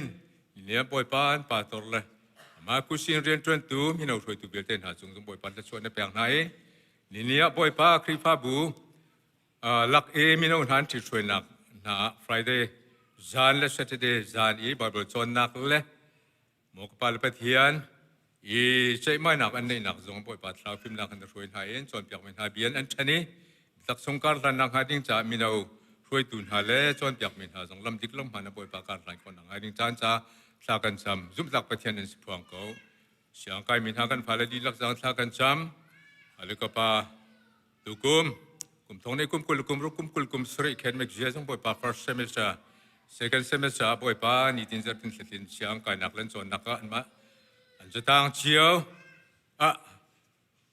nia Bawipa an pastor le amah kusin rianṭuantu mino hruaitu vialte hna cung zong Bawipa thluachuah na pek hna i nini ah Bawipa Khrihfabu lak i mino hna an ṭhithruainak hna ah Friday zan le Saturday zan i Bible cawnnak le Maw ka Pa le Pathian, i ceihmainak an neihnak zong Bawipa thlarau fimnak in na hruai hna i an cawnpiakmi hna bia an ṭhen i biatak chung kar hlannak hnga ding caah mino hruaitu hna le cawnpiakmi hna zong lam dik lam hmaan ah Bawipa kar hlan khawh nakhnga ding caan ca thla kan cam. Zumhtlak Pathian in si phuang ko. Siang kaimi hna kan fale dihlak zang thla kan cam. Ale ka pa Tukum kum thong ne kum 20 kum ruk kum 20 kum 70 khen mek zia zong Bawipa first semester second semester ah Bawipa nitin zartin thlatin siang kainak lan cawnnak ah anmah an zatang cio ah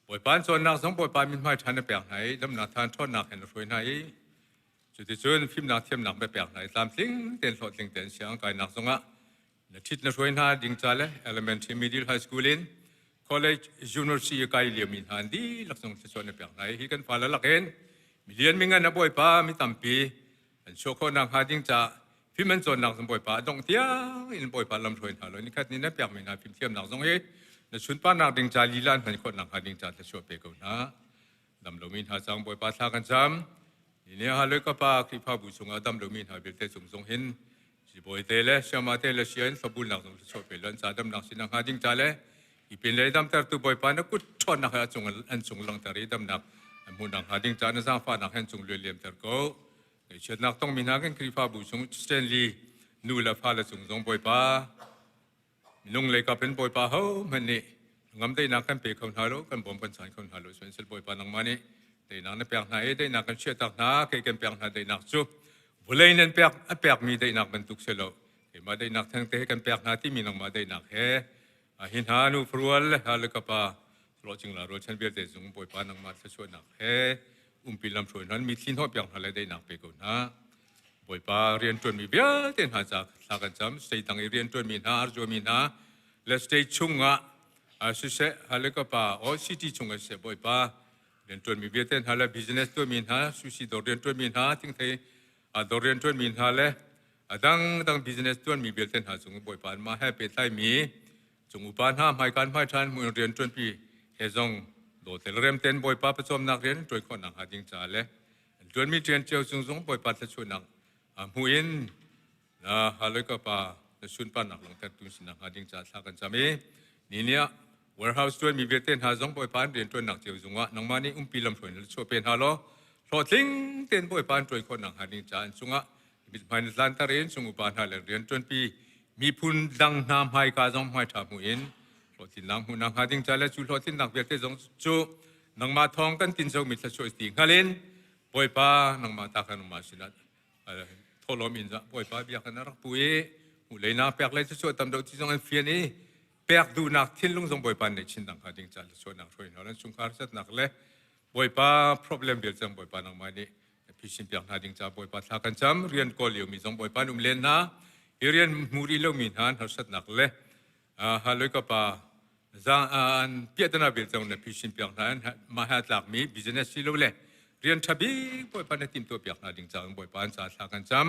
Bawipa an cawnnak zong Bawipa mithmai ṭhan na pek hna i damnak than ṭhawnnak he na hruai hna i cuticun fimnak thiamnak na pek hna i tlamtling tein hlawhtling tein siang kainak zongah Na ṭhit na hruai hna ding ca le elementary, middle, high school in college, university kai liomi hna an dihlak zong thluachuah na pek hna i hi kan fale lakin milian mingan a bawipa mi tampi an chuah khawh nakhnga ding caah fim an cawnnak zong bawipa a dongh tiang in bawipa lam hruai hna law nikhat ni na pekmi hna fimthiamnak zong hi na sunparnak ding ca lila an hman khawh nakhnga ding ca thluachuah pe ko hna. Dam lomi hna cang Bawipa thla kan cam. Ni ha le ka pa Khrihfabu chungah dam lomi hna vialte cung zong hin sibawi te le siama te le sian thlopbulnak zong thluachuah pe lan ca damnak sinak hnga ding ca le i pin le damtertu Bawipa na kut ṭhawnnak he a cung an cung langhter i damnak an hmuhnak hnga ding ca na zaangfahnak he an cung luai-liamter ko. Ngaihchiatnak tongmi hna kan Khrihfabu chung Stanley nu le fale cung zong Bawipa Minung lei kap in Bawipa hohmanh nih ngam teinak kan pe kho hna lo, kan bawm kan chan kho hna lo. Sihmanhsehlaw Bawipa nangmah nih teinak na pek hna i teinak kan chiahtak hna, kei kan pek hna teinak cu vawlei nan pek a pekmi daihnak bantuk si lo. Keimah daihnak thengte he kan pek hna timi nangmah daihnak he hi hna nu farual le ha le kapa hlawhcing la rualchan vialte zung Bawipa nangmah thluachuahnak he umpi lamhruai hna mi thli hnawh piak hna le daihnak pe ko hna. Bawipa rianṭuanmi vialte hna ca thla kan cam. State dang i rianṭuanmi hna, arzuami hna, le state chungah siseh, Halikapa or city chungah siseh Bawipa rianṭuanmi vialte hna le business tuahmi hna, sushi dawr rianṭuanmi hna, thingthei dawr rianṭuanmi hna le a dangdang business tuanmi vialte hna cung Bawipa anmah he pehtlaimi cung upa hna hmaikan hmai ṭhan hmuh in rianṭuanpi he zong dawtel remten Bawipa pawcawmnak rian ṭuan khawh nakhnga ding caah le An ṭuanmi ṭian cio cung zong Bawipa thluachuahnak hmu in na Haloi pa na sunparnak langhtertu si nakhnga ding caah thla kan cam i ni ni ah warehouse ṭuanmi vialte hna zong Bawipa an rianṭuannak cio zungah nangmah nih umpi lamhruai na chuah pe hna law hlawhtling tein Bawipa an ṭuan khawh nakhnga ding caah an cungah mithmai na tlanter in chung upa hna le rianṭuanpi miphun dang hna hmaika zong hmaiṭha hmu in hlawhtlinnak hmuh nakhnga ding ca le cu hlawhtlinnak vialte zong cu nangmah thawng kan tincomi thluachuah ti hngal in Bawipa nangmah ta khan nangmah sinah thawhlawm in Bawipa bia kan rak pu i hmuh na pek lei thluachuah tam deuh ti zong an fian i pek duhnak thinlung zong Bawipa nih chin dang kha ding ca thluachuahnak hruai hna lan chungkhar satnak le Bawipa problem vial cang Bawipa nangmah nih phisin piak hna ding ca Bawipa thla kan cam rian kawl liomi zong Bawipa um len hna hi rian hmu rih lomi hna harsatnak le Haloi ka pa an piahtana vel cang na phisin piak hna mah he tlakmi business si lo le rian ṭha bik Bawipa na timhtuah piak hna ding caah Bawipa an ca thla kan cam.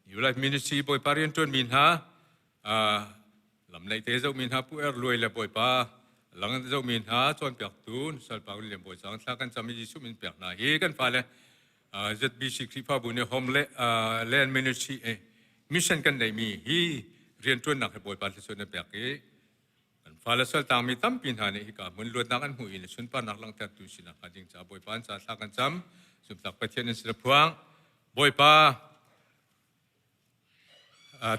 New Life Ministry Bawipa rian ṭuanmi hna lam lei te zohmi hna pu er luai le Bawipa lang zohmi hna cawnpiaktu salpa William Bawi cang thla kan cam i Jesuh min pek hna hi kan fale ZBC Khrihfabu nih Home Land Ministry mission kan neihmi hi rianṭuannak hi Bawipa thluachuah na pek i kan fale saltangmi tampi hna nih hika hmun luatnak an hmuh i na sunparnak langhtertu sinak hnga ding caah Bawipa an ca thla kan cam. Zumtlak Pathian in sila phuang. Bawipa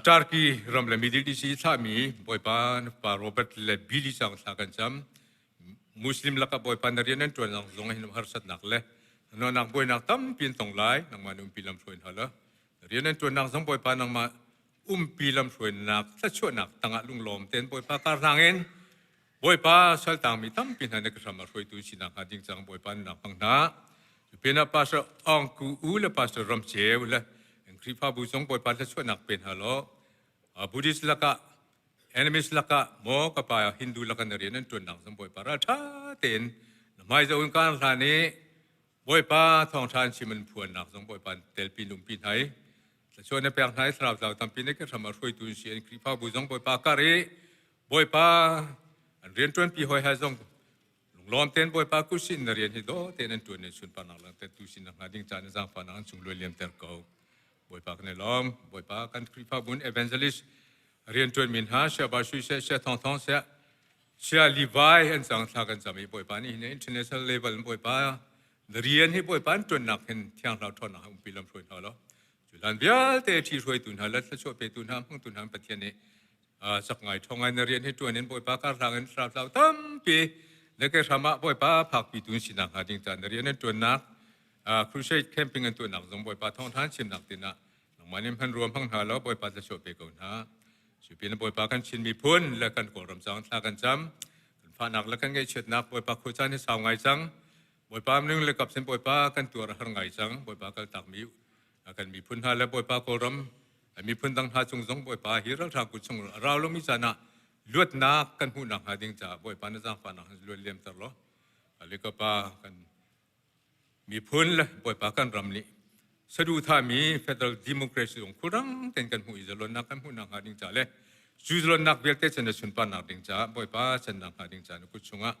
Turkey ram le Middle East i thlahmi Bawipa na fapa Robert le Billy cang thla kan cam. Muslim lakah Bawipa na rian an ṭuan zong hin harsatnak le nuahnak buainak tampi an tong lai. Nangmah nih umpi lam hruai hna law rian an ṭuannak zong Bawipa nangmah. Umpi lamhruainak thluachuahnak tangah lunglawm tein Bawipa kar hlang in Bawipa saltangmi tampi hna na ka hram ah hruaitu sinak hnga ding cang Bawipa nunnak hmang hna. Pinah Pastor Aung Ku U le Pastor Ram Ceu le Khrihfabu zong Bawipa thluachuahnak pe hna law Buddhist lakah enemies lakah maw ka pa Hindu lakah na rian an ṭuannak zong Bawipa ralṭha tein na hmai zoh in kaan hlan i Bawipa thawngṭha an chim an phuannak zong Bawipa telpi numpi hna i thluachuah na pek hna i thlarau tlau tampi na ke hram ah hruaitu an si an Khrihfabu zong Bawipa kar i Bawipa an rianṭuanpi hawi ha zong lunglawm tein Bawipa kutsin na rian hi dawh tein an ṭuan in sunparnak langhter tu sin hnga ding caan zaangfahnak an cung luai liamter ko. Bawipa kan i lawm. Bawipa kan Khrihfabu in evangelist rianṭuanmi hna Sia Ba Sui seh Sia Thawng Thawng seh Sia Levi an cang thla kan cam i Bawipa nih hin international level in Bawipa na rian hi Bawipa an ṭuannak hin thiang hlau ṭhawnnak umpi lam hruai hna law cu hlan vialte ṭhi hruaitu hna le thluachuah petu hna hmangtu hna Pathian nih cak ngai ṭhawng ngai na rian hi ṭuan in Bawipa karhlang in thlarau tlau tampi na ke hram ah Bawipa phakpi tu sinak hnga ding caan na rian an ṭuannak crusade camping an tuahnak zong Bawipa thawngṭha chimnak tinah nangmah nih hman ruam hmang hna law Bawipa thluachuah pe ko hna. Cupi na Bawipa kan Chin miphun le kan Kawlram cang thla kan cam. Kan fahnak le kan ngaihchiatnak Bawipa khuacaan hi sau ngai cang. Bawipa ning le kap sin Bawipa kan tuar a har ngai cang. Bawipa kaltak mi kan miphun hna le Bawipa Kawlram miphun dang hna cung zong Bawipa hi ralhrang kut chung a rau lomi caan ah luatnak kan hmuhnak hnga ding caah Bawipa na zaangfahnak luat liamter law Alikapa kan Miphun le Bawipa kan ram nih saduhthahmi federal democracy zong khulrang tein kan hmuh i zalonnak kan hmuhnak hnga ding ca le cu zalonnak vialte chan na sunparnak ding caah Bawipa channak hnga ding ca na kut chungah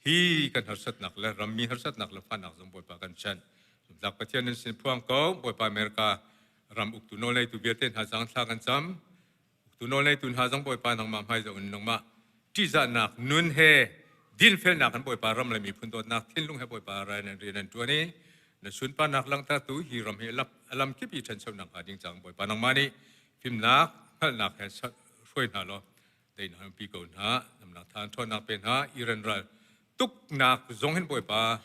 hi kan harsatnak le rammi harsatnak le fahnak zong Bawipa kan chanh. Zumtlak Pathian nan sin phuang ko Bawipa America ram uktu nawlneitu vialte hna zang thla kan cam. Tu nawlneitu hna zong Bawipa nangmah hmai zoh in nangmah ṭihzahnak nun he dinfelnak in Bawipa ram le miphun dawtnak thinlung he Bawipa rai nan rian nan ṭuan i na sunparnak langhtertu hi ram hi a lamkip i ṭhanchonak hnga ding cang Bawipa nangmah nih fimnak hngalhnak he hruai hna law teinak in pi ko hna namnak than ṭhawnnak pe hna Iran ral tuknak zong hin Bawipa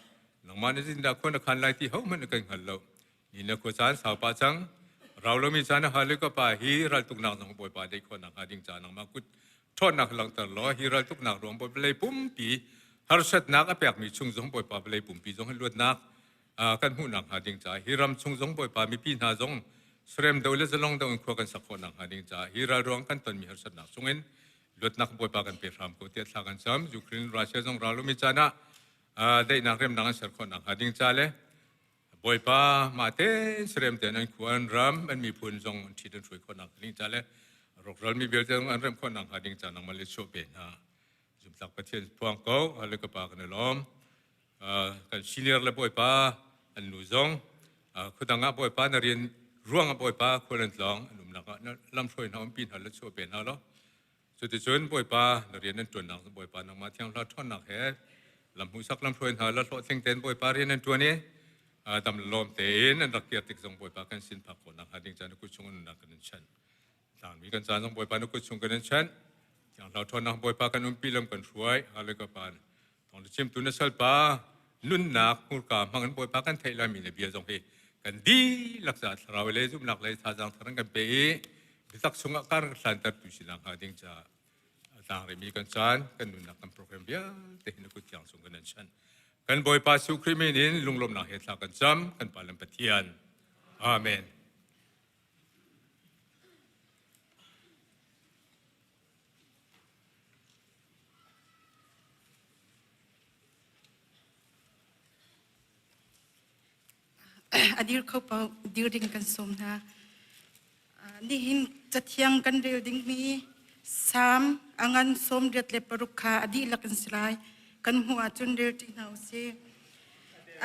nangmah nih zindah khua na khan lai ti hohmanh na kan hngal lo Ni le khua caan sau pah cang. Rau lomi caan a hal i ka pa hi raltuknak zong Bawipa deih khawhnak hnga ding ca nangmah kut ṭhawnnak langhter law hi raltuknak ruang vawlei pumpi harsatnak a pekmi chung zong Bawipa vawlei pumpi zong hi luatnak kan hmuhnak hnga ding caah hi ram chung zong Bawipa mipi hna zong serem do le zalong do in khua kan sak khawhnak hnga ding caah hi ral ruang kan tonmi harsatnak chungin luatnak Bawipa kan pe hram ko tiah thla kan cam. Ukraine Russia zong ral lomi caan ah daihnak remnak an ser khawhnak hnga ding ca le Bawipa mah tein serem tein an khua an ram an miphun zong an ṭhit an hruai khawhnak ding ca le rawkral mi vialte zong an remh khawhnak hnga ding ca nangmah le chuah pe hna. Zumtlak Pathian phuang ko le ka pa kan i lawm. Kan senior le Bawipa an nu zong khuadang ah Bawipa na rian ruang ah Bawipa khual an tlawng an umnak ah lamhruai hna umpi hna le chuah pe hna law Cuticun Bawipa na rian nan ṭuannak cu Bawipa nangmah thianghla ṭhawnnak he lam hmuhsak lamhruai hna la hlawhtling tein Bawipa rian nan ṭuan i dam le lawm tein an rak kir tik zong Bawipa kan sin phak khawhnak hnga ding ca na kut chung nunnak kan in chanh. Tlangmi kan caan zong Bawipa na kut chung kan in chanh. Thianghla ṭhawnnak Bawipa kan umpi lam kan hruai. Hallelujah Pa. Thawng chimtu na salpa nunnak hmurka hmang in Bawipa kan theih laimi na bia zong hi kan dihlak caah thlarau le zumhnak le thazaang thar an kan pe i biatak chungah kar hlanter tu sinak hnga ding caah a tlang rihmi kan caan kan nunnak kan program vialte hi na kut thiang chung kan an chan kan Bawipa Jesuh Khrih min in lunglawmhnak he thla kan cam kan Pa le Pathian Amen. A dir kho paoh dir ding kan sawm hna. Nihin cathiang kan rel dingmi Salm a ngan 86 kha a dihlak in si lai. Kan hmuh ahcun rel ṭi hna u sih.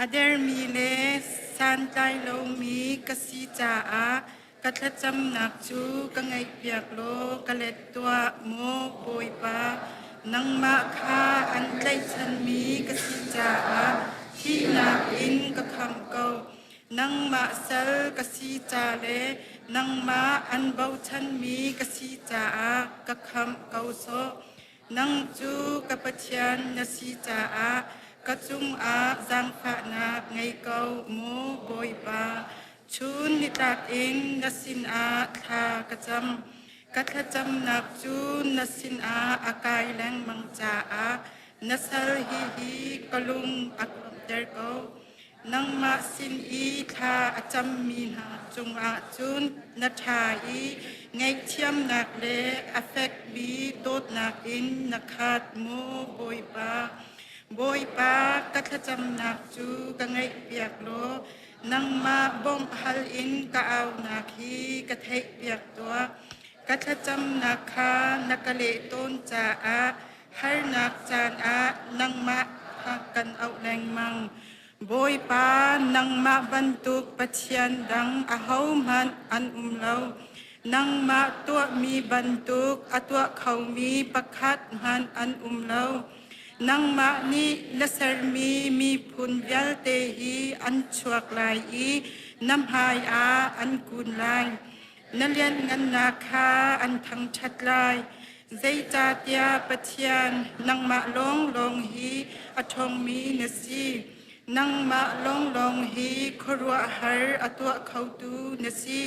A dermi le santlai lomi ka si caah ka thlacamnak cu ka ngaihpiak law ka let tuah, maw Bawipa. Nangmah kha an tlaihchanmi ka si caah thihnak in ka khamh ko. Nangmah sal ka si ca le nangmah an bochanmi ka si caah ka khamh ko sawh. Nang cu ka Pathian na si caah ka cungah zaangfahnak ngei ko, maw Bawipa. Chun nitlak in na sinah thla ka cam. Ka thlacamnak cu na sinah a kai lengmang caah na sal hi hi ka lung a lawmhter ko. Nangmah sin i thla a cammi hna cungah cun na ṭha i ngaihthiamnak le a fekmi dawtnak in na khat maw Bawipa. Bawipa, ka thlacamnak cu ka ngaihpiak law nangmah bawmh hal in ka aunak hi ka theihpiak tuah. Ka thlacamnak kha na ka leh tawn caah harnak caan ah nangmah kha kan auh lengmang. Bawipa, nangmah bantuk Pathian dang ahohmanh an um lo. Nangmah tuahmi bantuk a tuah khomi pakhat hmanh an um lo. Nangmah nih na sermi miphun vialte hi an chuak lai i na hmaiah an kun lai. Na lianhngannak kha an thangṭhat lai. Zeicahtiah Pathian, nangmah lawnglawng hi a ṭhawngmi na si. Nangmah lawnglawng hi khuaruahhar a tuah khotu na si.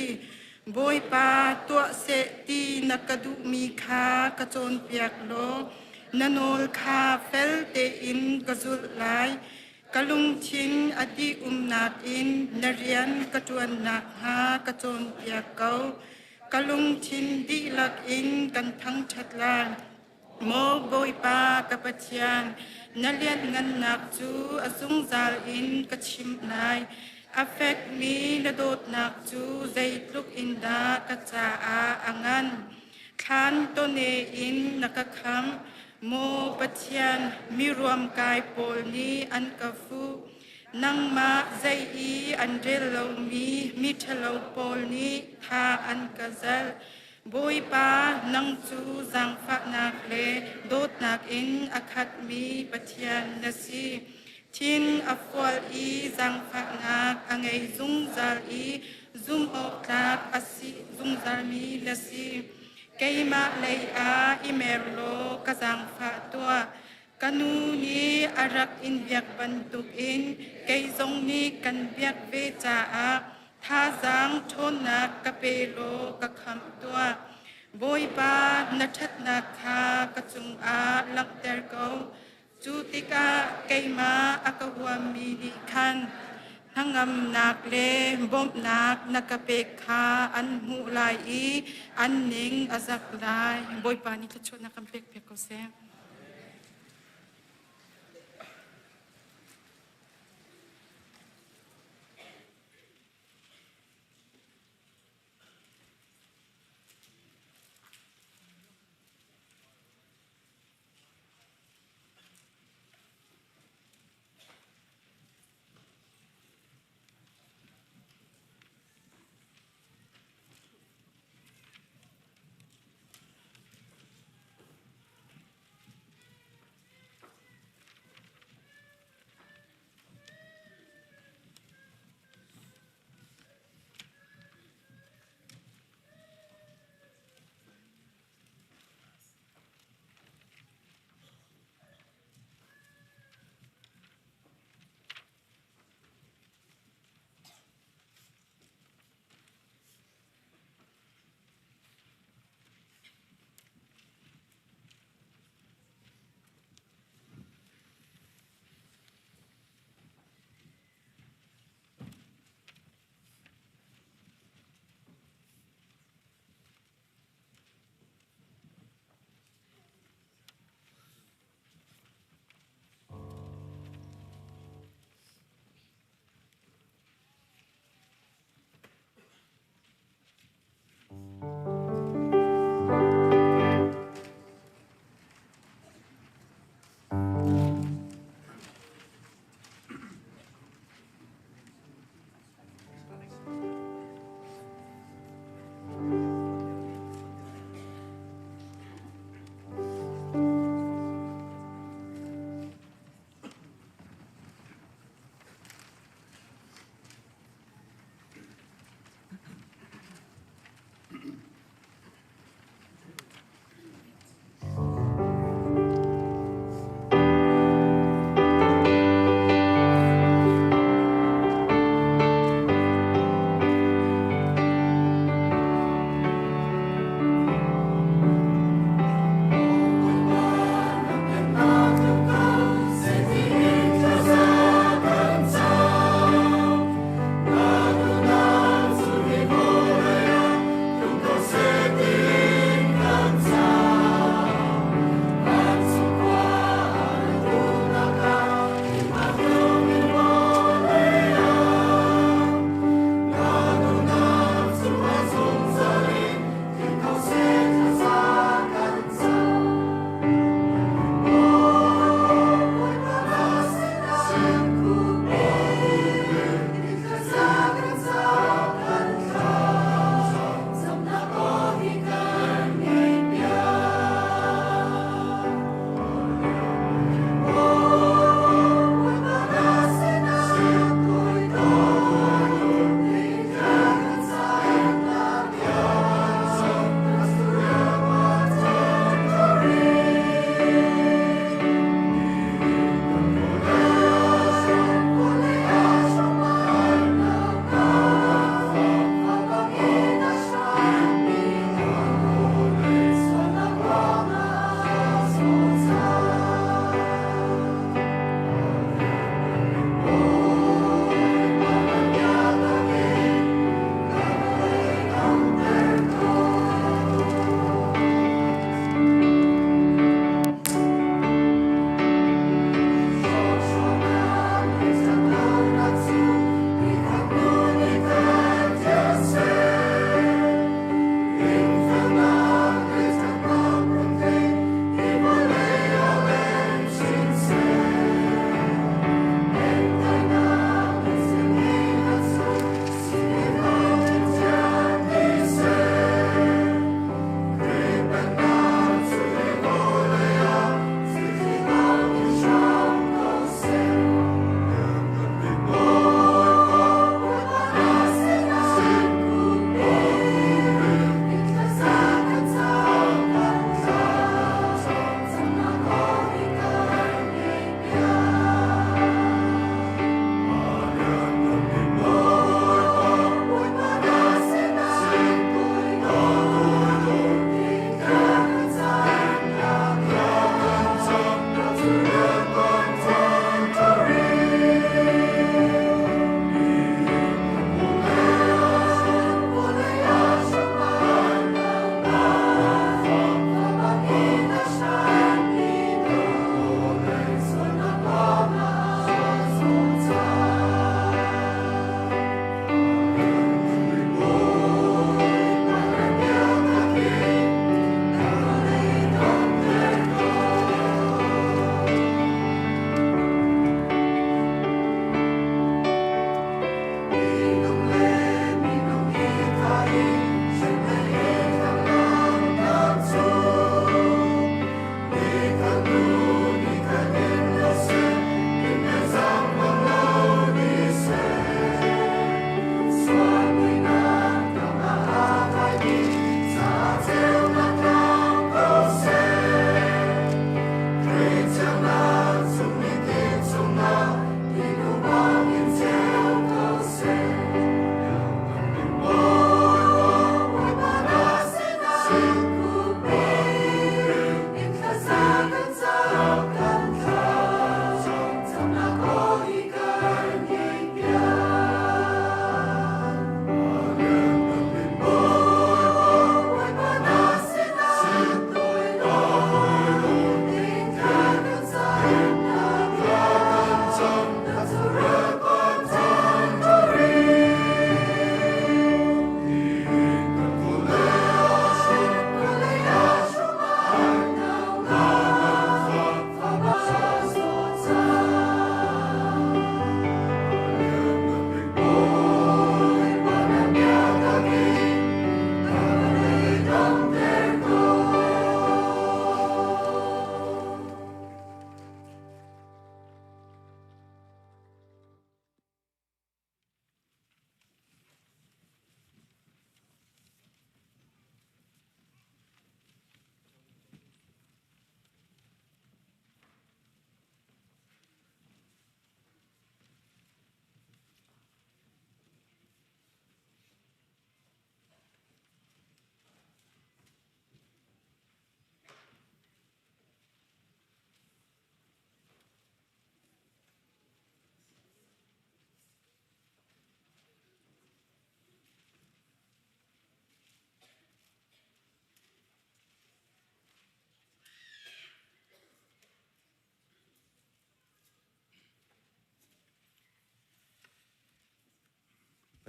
Bawipa, tuah seh ti na ka duhmi kha ka cawnpiak law na nawl kha fel tein ka zulh lai. Ka lungthin a dih-umnak in na rian ka ṭuan nakhnga ka cawnpiak ko. Ka lungthin dihlak in kan thangṭhat lai. Maw Bawipa ka Pathian, na lianhngannak cu a zungzal in ka chimh lai. A fekmi na dawtnak cu zeitluk in dah ka caah a ngan. Thlan tawne in na ka khamh. Maw Pathian, mi ruamkai pawl nih an ka fuh. Nangmah zei i an rel lomi miṭhalo pawl nih tha an ka zalh. Bawipa, nang cu zaangfahnak le dawtnak in a khatmi Pathian na si. Thin a fual i zaangfahnak a ngei zungzal i zumhawktlak a si zungzalmi na si. Keimah lei ah i mer law ka zaangfah tuah. Ka nu nih a rak in biak bantukin kei zong nih kan biak ve caah thazaang ṭhawnnak ka pe law ka khamh tuah. Bawipa, na ṭhatnak kha ka cungah langhter ko. Cu tikah keimah a ka huammi nih khan hnangamnak le bawmhnak na ka pek kha an hmuh lai i an ning a zak lai. Bawipa nih thluachuahnak kan pekpiak ko seh.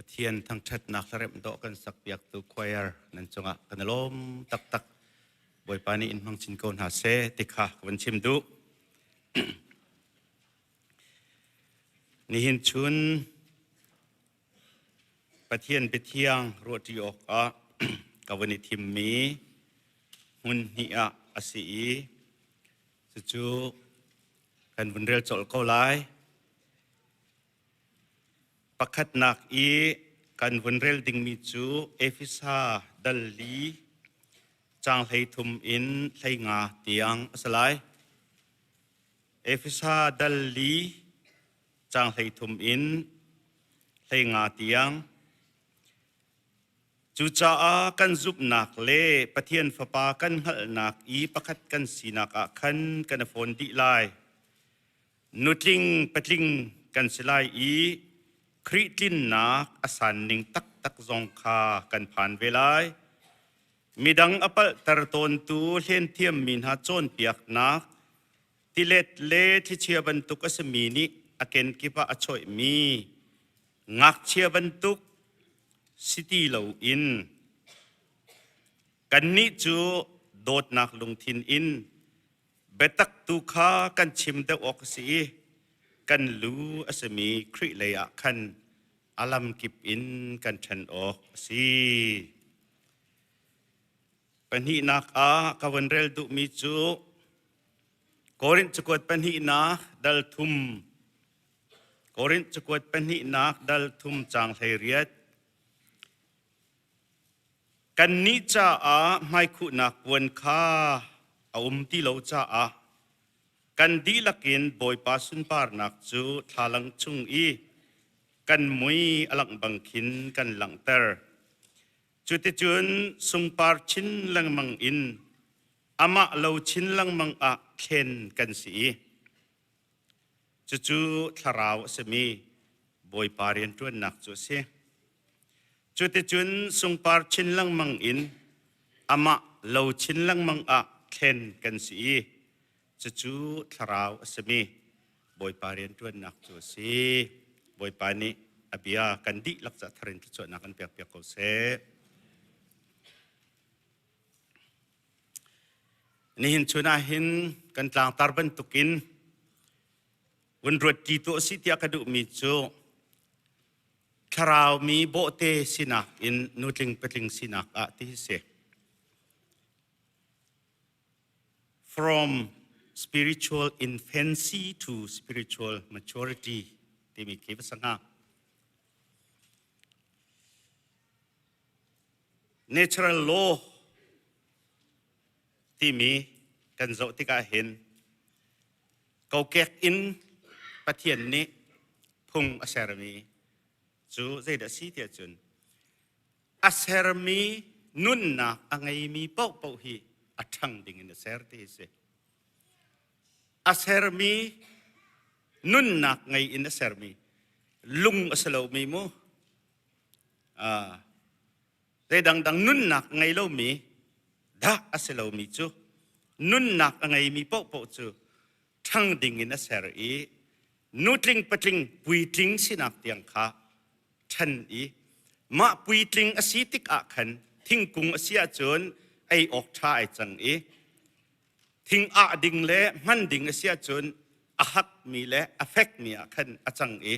Pathian thangṭhatnak hlaremh dawh kan sakpiaktu choir nan cungah kan i lawm taktak. Bawipa nih in hmang chin ko hna seh ti kha ka van chim duh. Nihin chun Pathian biathiang ruahṭi awkah ka van i thimmi hmun hnih ah a si i cucu kan vun rel colh ko lai. Pakhatnak i kan vun rel dingmi cu Efesa dal li caang 13 in 15 tiang a si lai. Efesa dal li caang 13 in 15 tiang. Cucaah kan zumhnak le Pathian Fapa kan hngalhnak i pakhat kan sinak ah khan kan i fawn dih lai. Nutling patling kan si lai i Khrih tlinnak a san ning taktak zong kha kan phan ve lai. Midang a palhter tawntu hlenthiammi hna cawnpiaknak tilet le thlichia bantuk a simi nih a kenkip ah a chawihmi ngakchia bantuk si ti loin kannih cu dawtnak lungthin in Biatak tu kha kan chim deuh awk a si i kan lu a simi Khrih lei ah khan a lamkip in kan ṭhen awk a si. Pahnihnak ah ka vun rel duhmi cu Korinth cakuat pahnihnak dal thum Korinth cakuat pahnihnak dal thum caang 18 Kannih caah hmaikhuhnak puan kha a um ti lo caah kan dihlak in Bawipa sunparnak cu thlalang chung i kan mui a langh bang khin kan langhter. Cuticun sungpar chin lengmang in amah lo chin lengmang ah thlen kan si i cucu thlarau a simi Bawipa rianṭuannak cu a si. Cuticun sungpar chin lengmang in amah lo chin lengmang ah thlen kan si i cucu thlarau a simi Bawipa rianṭuannak cu a si. Bawipa nih a bia kan dihlak ca thar in thluachuahnak kan pekpiak ko seh. Nihin chun ah hin kan tlangtar bantukin vun ruat ṭi tuah si tiah ka duhmi cu thlarau mi bawhte sinak in nutling patling sinak ah ti hi si. From spiritual infancy to spiritual maturity timi khi va sanga. Natural law timi kan zoh tikah hin kokek in Pathian nih phung a sermi cu zeidah si tiah cun a sermi nunnak a ngeimi paohpaoh hi a ṭhang ding in a ser ti hi si. A sermi nunnak ngei in a sermi lung a si lomi mu zei dangdang nunnak ngei lomi dah a si lomi cu nunnak a ngeimi paohpaoh cu ṭhang ding in a ser i nutling patling puitling sinak tiang kha ṭhan i mah puitling a si tik ah khan thingkung a si ahcun ei awk ṭha ai cang i thing ah ding le hman ding a si ahcun a hakmi le a fekmi ah khan a cang i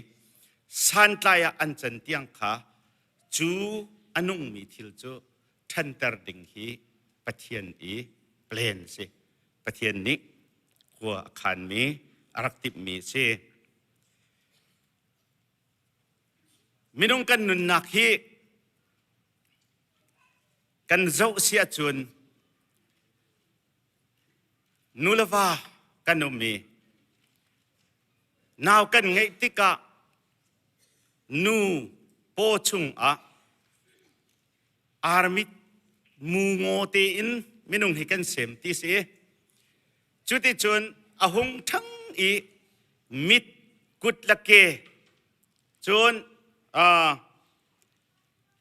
santlai ah an can tiang kha cu a nungmi thil cu ṭhanter ding hi Pathian i plan si. Pathian nih khua a khanmi a rak timhmi a si. Minung kan nunnak hi kan zoh si ahcun nu le va kan um i nau kan ngeih tikah nu paw chungah armit mu ngaw tein minung hi kan sem ti si. Cuticun a hung ṭhang i mit kut le ke cun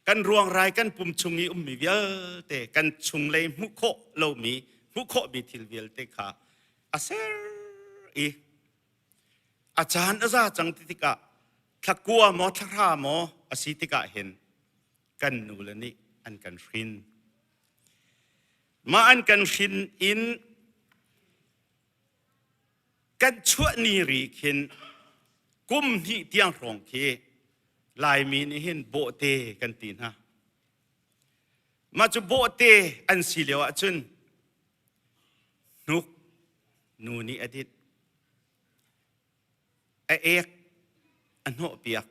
kan ruangrai kan pum chung i ummi vialte kan chunglei hmuh khawh lomi hmuh khawhmi thil vialte kha a ser i a caan a za cang ti tikah thlakua maw thlahra maw a. a si tikah hin kan nule nih an kan hrin. Mah an kan hrin in kan chuah ni ri khin kum hnih tiang hrawng khi Laimi nih hin bawhte kan ti hna. Mah cu bawhte an si lio ahcun hnuk nu nih a dinh. A ek a hnawhpiak.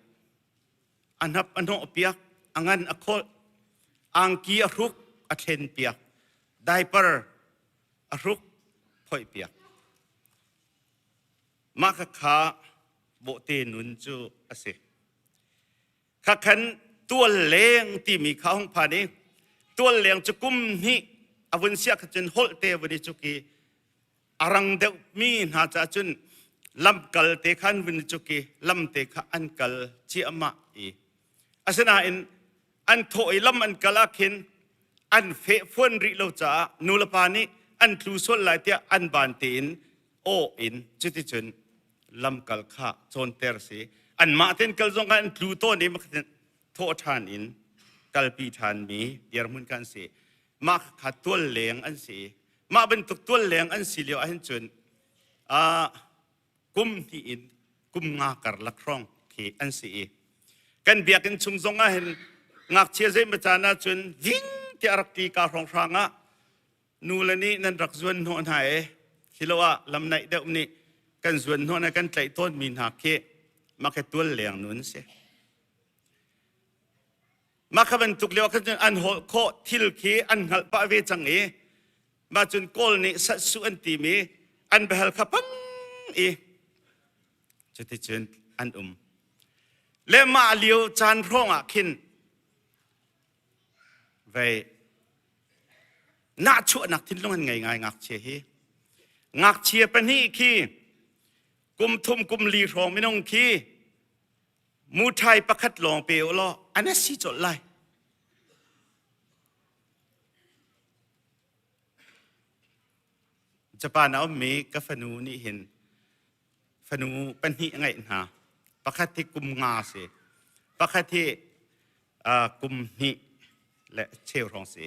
A hnap a hnawhpiak. A ngan a kholh. Angki a hruk a thlenpiak. Diaper a hruk phoihpiak. Mah khakha bawhte nun cu a si. Khakhan tual leng timi kha hung phan i tual leng cu kum hnih a vun siah kha cun holh te vun i cuk i a rang deuhmi hna caah cun lamkal te kha an vun i cuk i lam te kha an kal ciahmah i asinain an thawh i lam an kal ah khin an fehfuan rih lo caah nulepa nih an tlu sual lai tiah an ban tein aw in cuticun lamkal kha cawnter si anmah ten kal zong kha an tlu tawn i thawh ṭhan in kalpi ṭhanmi dirhmun kan si mah kha tual leng an si mah bantuk tual leng an si lio ahhin cun kum hnih in kum nga karlak hrawng khi an si i kan biakinn chung zong ah hin ngakchia zeimaw caan ah cun ving tiah a rak ti ka hrawng hrang ah nu le nih nan rak zuan hnawh hna e hilo ah lam naih deuh nih kan zuan hnawh na kan tlaih tawn mi hna khi mah khi tual leng nun si mah kha bantuk lio khan cun an holh khawh thil khi an hngalh pah ve cang i mah cun kawl nih satsu an timi an behal kha pang i cuticun an um le mah lio caan hrawng ah khin vei nahchuahnak thinlung an ngei ngai ngakchia hi ngakchia pahnih khi kum thum kum li hrawng minung khi muṭhai pakhat lawng pe u law an si colh lai. Japan a ummi ka fanu nih hin fanu pahnih a ngeih hna. Pakhat hi kum nga si. Pakhat hi uh, kum hnih le cheu hrawng si.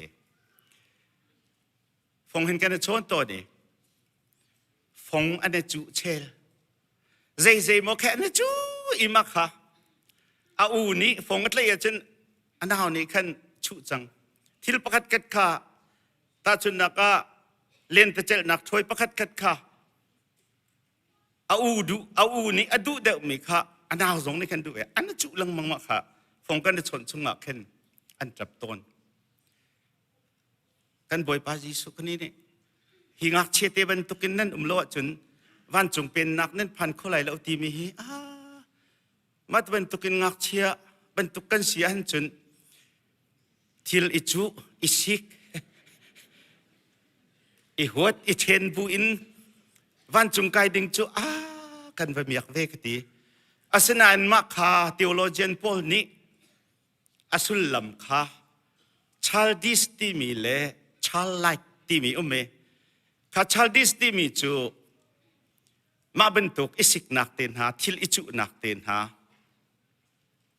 Fong hin kan i chawn tawn i fong an i cuh chel. Zeizei maw khe an i cuh i ma kha a u nih fong a tlaih ahcun a nau nih khan chuh cang. Thil pakhat khat kha tahchunhnak ah lentecelhnak ṭhuai pakhat khat kha a u duh a u nih a duh deuhmi kha a nau zong nih khan duh ve an i cuh lengmang mah kha fong kan i chawnh chungah khin an ṭap tawn. Kan Bawipa Jesuh Khrih nih hi ngakchia te bantukin nan um lo ahcun vancung pennak nan phan kho lai lo timi hi ah mah bantukin ngakchia bantuk kan si ahcun cun thil i cuh i sik i huat i ṭhen bu in vancung kai ding cu ah kan va miak ve ka ti asinain mah kha theologian pawl nih a sullam kha childish timi le childlike timi um i kha childish timi cu mah bantuk i siknak te hna thil i cuhnak te hna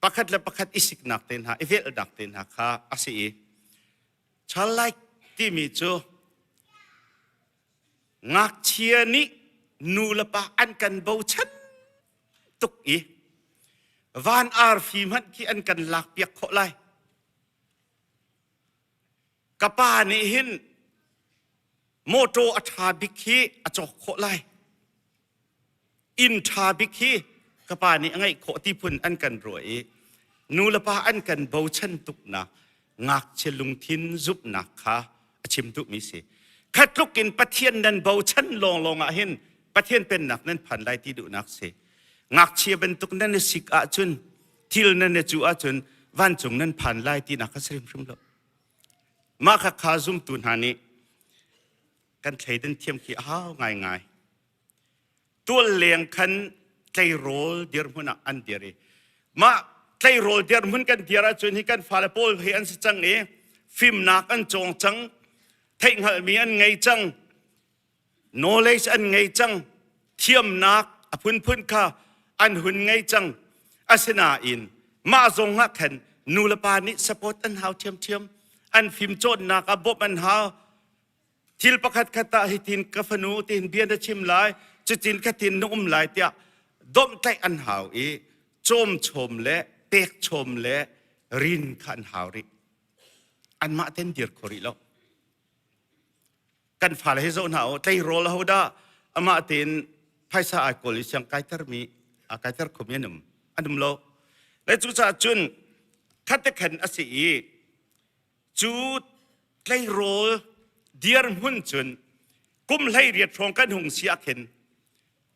pakhat le pakhat i siknak te hna i velhnak te hna kha a si i childlike timi cu ngakchia nih nu le pa an kan bochan tuk i van arfi hmanh khi an kan lak piak khawh lai ka pa nih hin mawṭaw a ṭha bik hi a cawk khawh lai inn ṭha bik hi ka pa nih a ngeih khawh ti phun an kan ruah i nu le pa an kan bochan tuknak ngakchia lungthin zumhnak kha a chim duhmi si khatluk in Pathian nan bochan lawnglawng ah hin Pathian pennak nan phan lai ti duhnak si ngakchia bantuk nan i sik ahcun thil nan i cu ahcun vancung nan phan lai tinak kha si hrimhrim lo mah kha kha zumtu hna nih kan thleidan thiam khi a hau ngaingai tual leng khan tleirawl dirhmun ah an dir i mah tleirawl dirhmun kan dir ahcun hi kan fale pawl he an si cang i fimnak an cawng cang theihhngalhmi an ngei cang knowledge an ngei cang thiamnak a phunphun kha an hun ngei cang asinain. Mah zong ah khan nu le pa nih support an hau ṭhiamṭhiam. An fimcawnnak ah bawmh an hau. Thil pakhat khat ah hitin ka fanu tihin bia na chim lai, cutin khatin na um lai tiah domhtlaih an hau i cawmchawm le pekchawm le rin kha an hau rih. Anmah ten dir kho rih lo. Kan fale hi zoh hna u, tleirawl ho dah amah tein phaisa ai kawl i siang kaitermi a kaiter khomi an um. An um lo. Le cucaah cun khat te khan a si i cu tleirawl dirhmun cun kum 18 hrawng kan hung si ah khin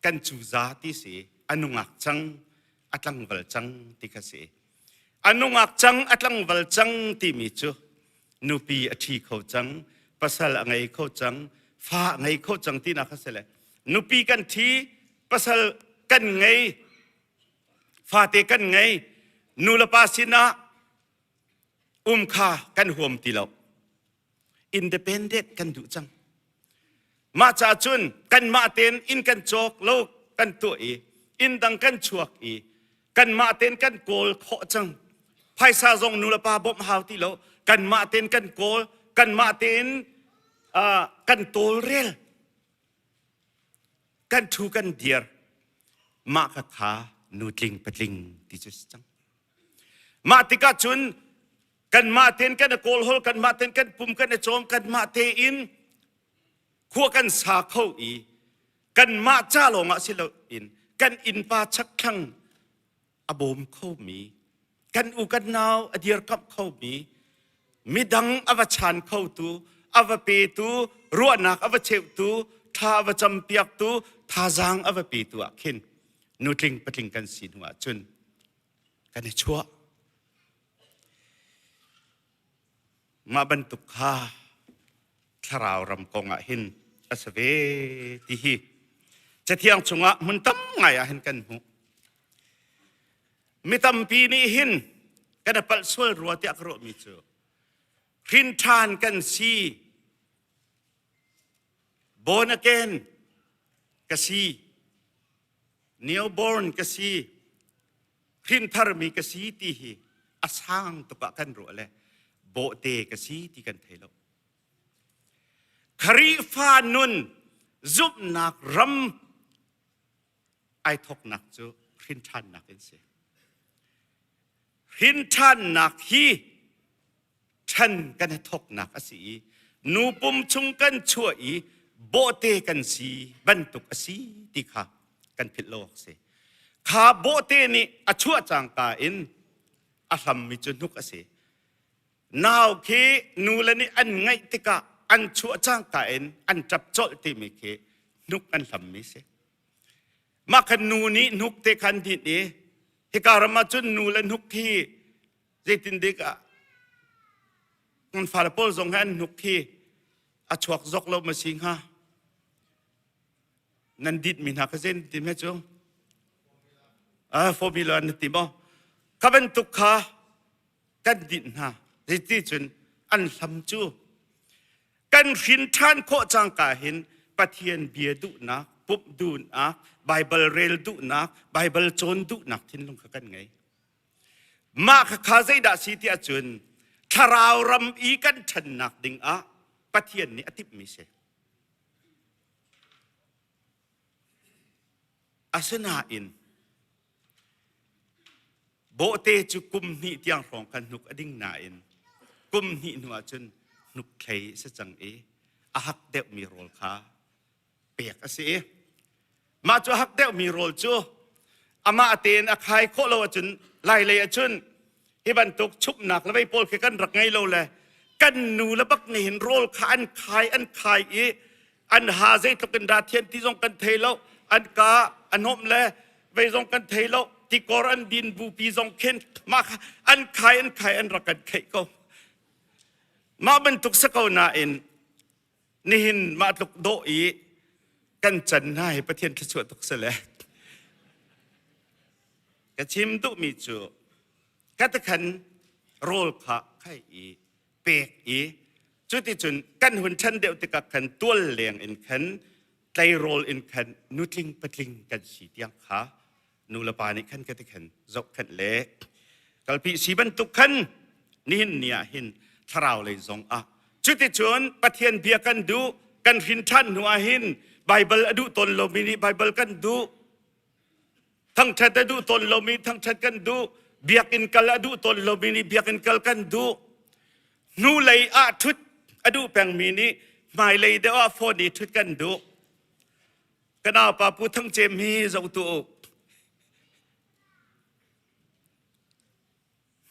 kan cuza ti si a nungak cang a tlangval cang ti kha si a nungak cang a tlangval cang timi cu nupi a ṭhi kho cang pasal a ngei kho cang fa a ngei kho cang tinak kha si le nupi kan ṭhi pasal kan ngei fate kan ngei nu le pa sinah um kha kan huam ti lo independent kan duh cang mah ca cun kanmah tein inn kan cawk lo kan tuah i inn dang kan chuak i kanmah tein kan kawl khawh cang phaisa zong nu le pa bawmh hau ti lo kanmah tein kan kawl kanmah tein uh, kan tawlrel kan thu kan dir mah kha kha nutling patling ti cu si cang mah tikah cun kanmah tein kan i kawlhawl kanmah tein kan pum kan i cawm kanmah tein khua kan sa kho i kanmah ca lawngah si loin kan innpa chakthlang a bawm khomi kan u kan nau a dirkamh khomi midang a va chan khotu a va petu ruahnak a va cheuhtu thla a va campiaktu thazaang a va petu ah khin nutling patling kan si hnu ah cun kan i chuah Mah bantuk kha thlarau ram kong ah hin a si ve ti hi Cathiang chungah hmun tam ngai ah hin kan hmuh. Mi tampi nih hin kan i palh sual rua tiah ka ruahmi cu hrin ṭhan kan si born again ka si newborn ka si hrintharmi ka si ti hi a sang tuk ah kan ruah le bawhte ka si ti kan thei lo. Khrihfa nun zumhnak ram ai thoknak cu hrinṭhannak in si. Hrinṭhannak hi ṭhan kan i thoknak a si i nu pum chung kan chuah i bawhte kan si bantuk a si ti kha kan philh lo awk si. Kha bawhte nih a chuah cangka in a hlammi cu hnuk a si. Nau khi nule nih an ngaih tikah an chuah cangka in an ṭap colh timi khi hnuk an hlammi si. Mah khan nu nih hnuk te khan dinh i hika ram ah cun nu le hnuk hi zeitindik ah kan fale pawl zong hi an hnuk hi a chuak zok lo ma si hnga nan dit mi hna kha zen ti me cu ah formula na ti maw kha bantuk kha kan dinh hna zeiti cun an hlam cu kan hrin ṭhan khawh cangka hin Pathian bia duhnak pumh duhnak Bible rel duhnak Bible cawn duhnak thinlung kha kan ngei Mah khakha zeidah si tiah cun thlarau ram i kan ṭhannak dingah Pathian nih a timhmi si. Asinain bawhte cu kum hnih tiang hrawng khan hnuk a ding nain kum hnih hnu ah cun hnuk thlei a si cang i a hak deuhmi rawl kha pek a si i mah cu hak deuhmi rawl cu amah tein a khai khawh lo ahcun lailei ahcun hi bantuk chupnak le vei pawl khi kan rak ngei lo le kan nu le bak nih hin rawl kha an khai an khai i an ha zeitluk in dah thian ti zong kan thei lo an ka a hnawm le vei zong kan thei lo tikor an din bupi zong khin mah kha an khai an khai an rak kan kheih ko mah bantuk si ko nain nihin mah tluk dawh i kan can hna hi Pathian thluachuah tuk si le ka chim duhmi cu ka tikhan rawl kha khai i pek i cuticun kan hun ṭhan deuh tikah khan tual leng in khan tleirawl in khan nutling patling kan si tiang kha nu le pa nih khan ka tikhan zohkhenh le. Kalpi si bantuk khan nihin ni ah hin thlarau lei zong ah cuticun Pathian bia kan duh kan hrin ṭhan hnu ah hin Baibal a duh tawn lomi nih Baibal kan duh thangṭhat a duh tawn lomi thangṭhat kan duh biakinn kal a duh tawn lomi nih biakinn kal kan duh hnulei ah ṭhut a duh pengmi nih hmailei deuh ah phone i ṭhut kan duh ka naupa Pu Thang Cem hi zoh tu u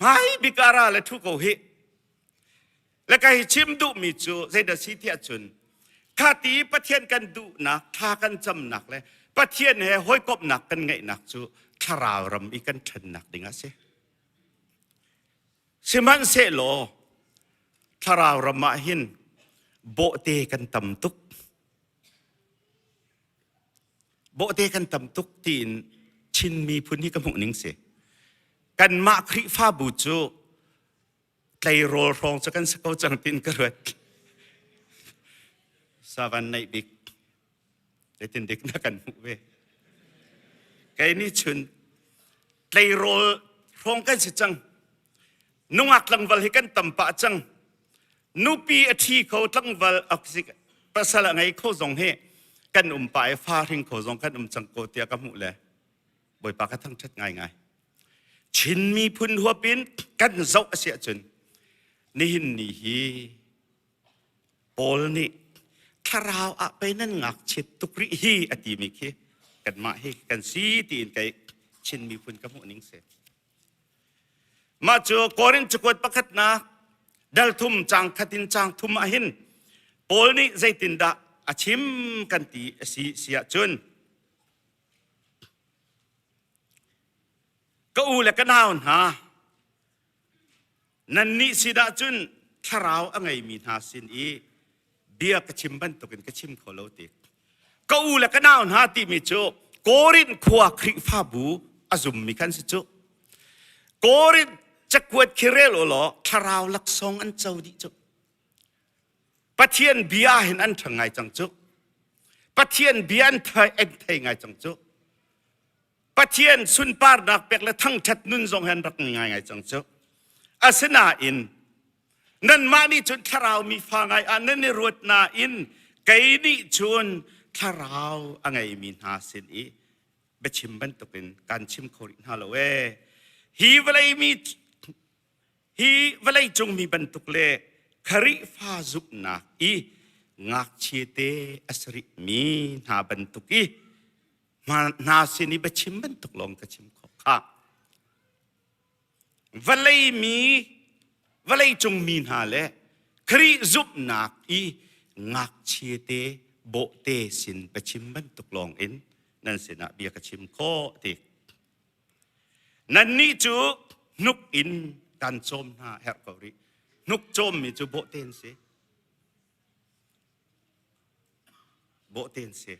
Hmai bik ah ra le ṭhu ko hih. Le ka hi chim duhmi cu zeidah si tiah cun kha ti Pathian kan duhnak, thla kan camnak le Pathian he hawikomhnak kan ngeihnak cu thlarau ram i kan ṭhannak ding a si. Sihmanhsehlaw thlarau ram ah hin bawhte kan tam tuk. Bawhte kan tam tuk tiin Chin miphun hi ka hmuh ning si. Kanmah Khrihfabu cu tleirawl hrawng cu kan si ko cang tiin ka ruat. Savan neih bik zeitin dik na kan hmuh ve. Kei nih chun tleirawl hrawng kan si cang. Nungak tlangval hi kan tam pah cang. Nupi a ṭhi kho tlangval pasal a ngei kho zong hi kan um pah i fa hring kho zong kan um cang ko tiah ka hmuh le Bawipa ka thangṭhat ngaingai. Chin miphun huap in kan zoh a si ahcun nihin ni hi Paul nih thlarau ah pei nan ngakchiat tuk rih hi a timi khi kanmah hi kan si tiin kei Chin miphun ka hmuh ning si. Mah cu Korin cakuat pakhatnak dal thum caang khat in caang thum ah hin Paul nih zeitindah a chim kan ti a si si ahcun ka u le ka nau hna nannih sinah cun thlarau a ngeimi hna sin i bia ka chim bantukin ka chim kho lo ti ka u le ka nau hna timi cu Korin khua Khrihfabu a zummi khan si cu Korin cakuat khi rel u law thlarau laksawng an co dih cu Pathian bia hin an ṭhang ngai cang cu Pathian bia an thei an thei ngai cang cu Pathian sunparnak pek le thangṭhat nun zong he an rak ngai ngai cang cu asinain Nanmah nih cun thlarau mi fa ngai ah nan i ruat nain kei nih cun thlarau a ngeimi hna sin i biachim bantukin kan chim kho rih hna lo ee. Hi vawlei mi hi vawlei cung mi bantuk le Khrihfa zumhnak i ngakchia te a si rihmi hna bantuk i hna sin i biachim bantuk lawng ka chim khawh khah. Vawlei mi vawleicung mi hna le Khrih zumhnak i ngakchia te bawhte sin biachim bantuk lawng in nan sinah bia ka chim khawh ti. Nannih cu hnuk in kan cawm hna herh ko rih. Hnuk cawmmi cu bawhte an si. Bawhte an si.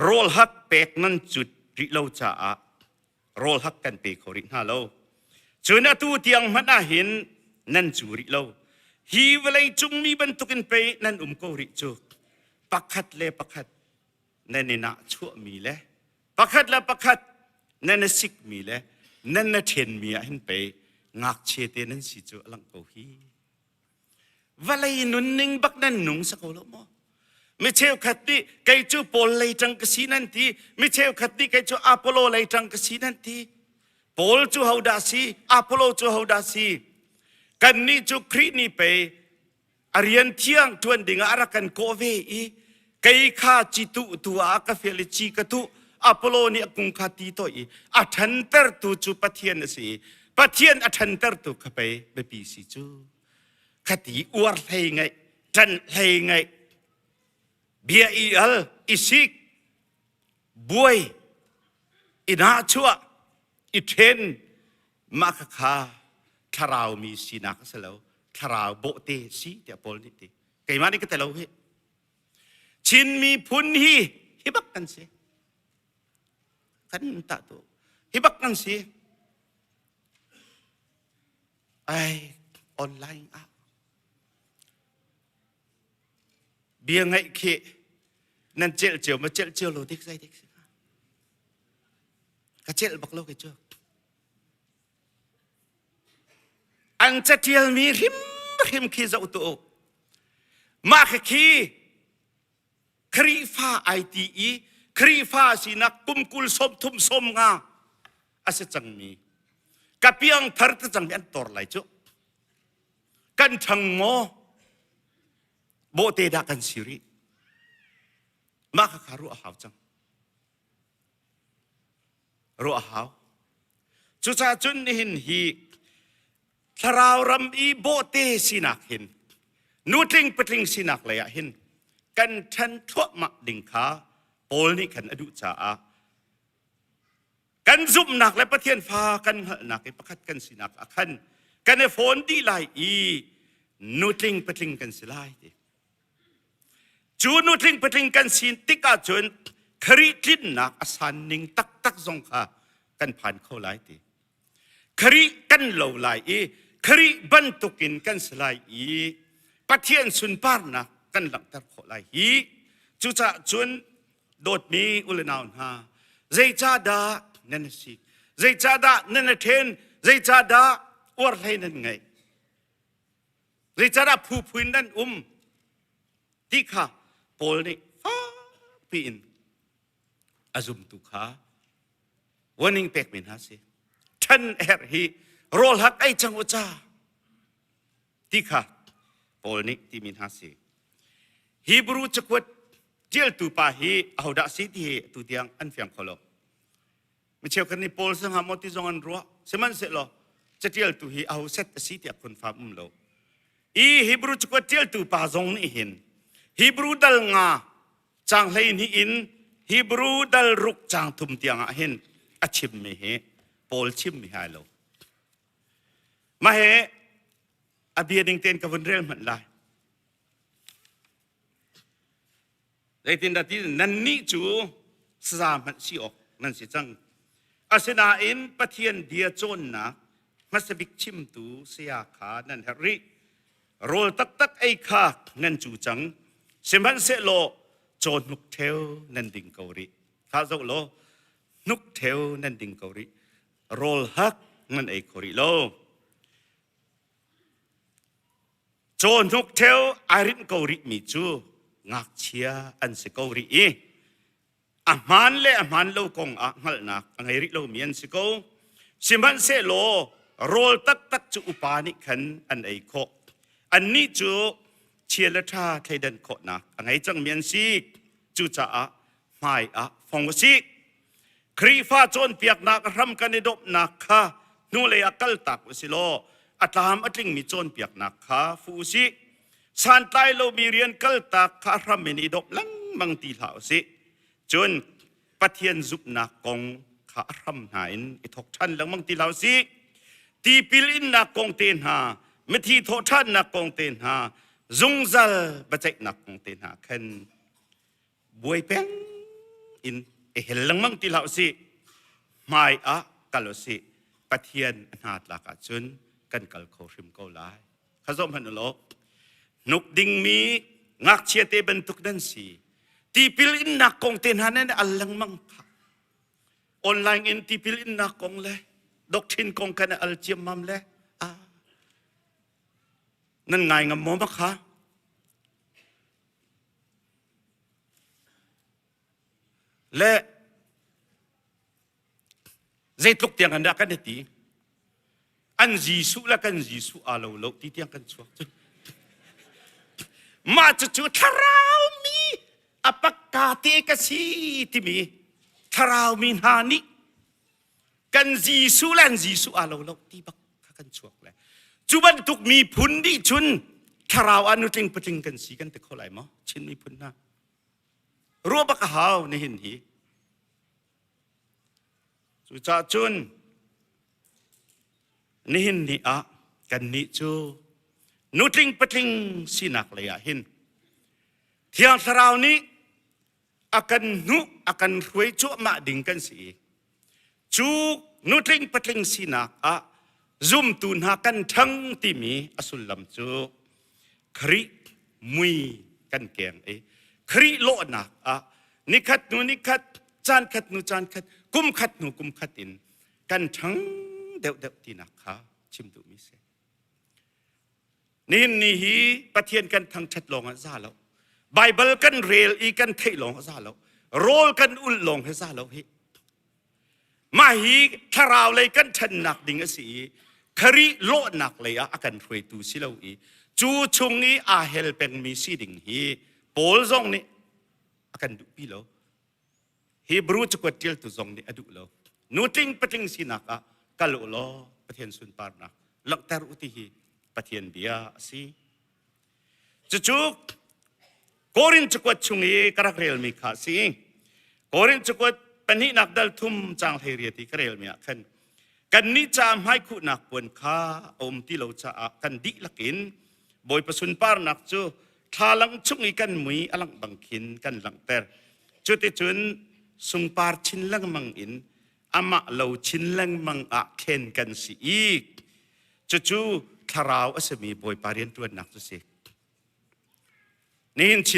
Rawl hak pek nan cut rih lo caah rawl hak kan pe kho rih hna lo. Cun atu tiang hmanh ah hin nan cu rih lo. Hi vawlei cung mi bantukin pei nan um ko rih cu. Pakhat le pakhat nan i nahchuahmi le pakhat le pakhat nan i sikmi le nan i ṭhenmi ah hin pei ngakchia te nan si cu a langh ko hi. Vawlei nunning bak nan nung sa ko lo maw? Mi cheukhat nih kei cu Paul lei ṭang ka si nan ti. Mi cheukhat nih kei cu Apollo lei ṭang ka si nan ti. Paul cu hodah si? Apollo cu hodah si? Kannih cu Khrih nih pei a rian thiang ṭuan dingah a rak kan kawh ve i kei kha ci tuh tu ah ka fial i ci ka tuh Apollo nih a kung kha ti tawi i a ṭhantertu cu Pathian a si i Pathian a ṭhantertu kha pei biapi si cu khati uar hlei ngaih ṭanh hlei ngaih bia i al i sik buai i nahchuah i ṭhen mah khakha thlarau mi sinak a si lo thlarau bawhte si tiah Paul nih ti keimah nih ka te lo hi Chin miphun hi hi bak kan si kan tah tu hi bak kan si ai online ah bia ngaih khi nan celh cio ma celh cio lo dik zai dik si hnga. Ka celh bak lo kei cu. An catialmi hrimhrim khi zoh tu u. Mah khi Khrihfa ai ti i Khrihfa sinak kum kul sawm thum sawm nga a si cangmi ka piang thar te cangmi an tor lai cu. Kan ṭhang maw? Bawhte dah kan si rih? Mah kha kha ruah a hau cang. Ruah a hau. Cucaah cun nihin hi thlarau ram i bawhte sinak hin nutling patling sinak lei ah hin kan ṭhan thluahmah ding kha Paul nih khan a duh caah kan zumhnak le Pathian fa kan hngalhnak i pakhat kan sinak ah khan kan i fawn dih lai i nutling patling kan si lai ti. Cu nutling patling kan si tik ahcun Khrih tlinnak a san ning taktak zong kha kan phan kho lai ti. Khrih kan lo lai i Khrih bantukin kan si lai i Pathian sunparnak kan langhter khawh lai hi. Cucaah cun dawtmi u le nau hna, zeicahdah nan si? Zeicahdah nan i ṭhen? Zeicahdah uarhlei nan ngeih? Zeicahdah phuphu in nan um? Ti kha Paul nih fakpi in a zumtu kha warning pekmi hna si. Ṭhan a herh hi rawl hak ei cang u ca ti kha Paul nih timi hna si. Hebrew cakuat ṭialtu pa hi ahodah si ti hi atu tiang an fiang kho lo. Mi cheukhat nih Paul si hnga maw ti zong an ruah. Sihmanhsehlaw caṭialtu hi aho set a si tiah confirm um lo. I Hebrew cakuat ṭialtu pa zong nih hin Hebrew dal nga caang 12 in Hebrew dal ruk caang thum tiang ah hin a chimmi hi Paul chimmi hai lo. Mah he a bia ding tein ka vun rel hmanh lai. Zeitindah ti nannih cu saza hmanh si awk nan si cang. Asinain Pathian bia cawnnak hmasa bik chimtu saya kha nan herh rih. Rawl taktak ei kha nan cu cang. Sihmanhsehlaw caw hnuk ṭheo nan ding ko rih. Kha zoh law hnuk ṭheo nan ding ko rih. Rawl hak nan ei kho rih lo. Cawhnuk ṭheo ai rinh ko rihmi cu ngakchia an si ko rih i a hmaan le a hmaan lo kong ah hngalhnak a ngei rih lomi an si ko. Sihmanhsehlaw rawl taktak cu upa nih khan an ei khawh. Annih cu chia le ṭha thleidan khawhnak a ngei cangmi an si. Cucaah hmai ah fong u sih. Khrihfa cawnpiaknak hram kan i dawpnak kha hnulei ah kaltak u si law a tlam a tlingmi cawnpiaknak kha fu u sih. Santlai lomi rian kaltak kha a hram in i dawp lengmang ti hlah u sih. Cun Pathian zumhnak kong kha a hram hna in i thawk ṭhan lengmang ti hlah u sih. Tipil innak kong te hna, mithi thawhṭhannak kong te hna, zungzal biaceihnak kong te hna khan buai peng in i hel lengmang ti hlah usih hmai ah kal usih Pathian a hna tlak ahcun kan kal kho hrim ko lai kha zoh hmanh u law hnuk dingmi ngakchia te bantuk nan si tipil innak kong te hna nan al lengmang kha online in tipil innak kong le doctrine kong kan al ciammam le ah nan ngai ngam maw ma kha Le zeitluk tiang an dah kan i ti? An Jesuh le kan Jesuh aa lo lo ti tiang kan chuak cu. Mah cucu thlarau mi a pakka te ka si timi thlarau mi hna nih kan Jesuh le an Jesuh aa lo lo ti bak kha kan chuak le cu bantuk miphun nih cun thlarau ah nutling patling kan si kan ti kho lai maw Chin miphun hna ruah bak a hau nihin hi cucaah cun nihin ni ah kannih cu nutling patling sinak lei ah hin Thiang Thlarau nih a kan hnuh a kan hruai cuahmah ding kan si i cu nutling patling sinak ah zumtu hna kan ṭhang timi a sullam cu Khrih mui kan keng i Khrih lawhnak ah nikhat hnu nikhat caan khat hnu caan khat. kum khat hnu kum khat in kan ṭhang deuhdeuh tinak kha chim duhmi si. Nihin ni hi Pathian kan thangṭhat lawng ah za lo. Baibal kan rel i kan theih lawng ah za lo. Rawl kan ulh lawng hi za lo hi. Mah hi thlarau lei kan ṭhannak ding a si i Khrih lawhnak lei ah a kan hruaitu si lo i cu chung i aa hel pengmi si ding hi Paul zong nih a kan duhpi lo. Hebrew cakuat ṭialtu zong nih a duh lo. Nutling patling sinak ah kal u law Pathian sunparnak langhter u ti hi Pathian bia a si. Cucu Korin cakuat chung i ka rak relmi kha a si. Korin cakuat pahnihnak dal thum caang 18 i ka relmi ah khan kannih caah hmaikhuhnak puan kha a um ti lo caah kan dihlak in Bawipa sunparnak cu thlalang chung i kan mui a langh bang khin kan langhter. Cuticun sungpar chin lengmang in amah lo chin lengmang ah khen kan si i cucu thlarau a simi Bawipa rianṭuannak cu si. Nihin chin.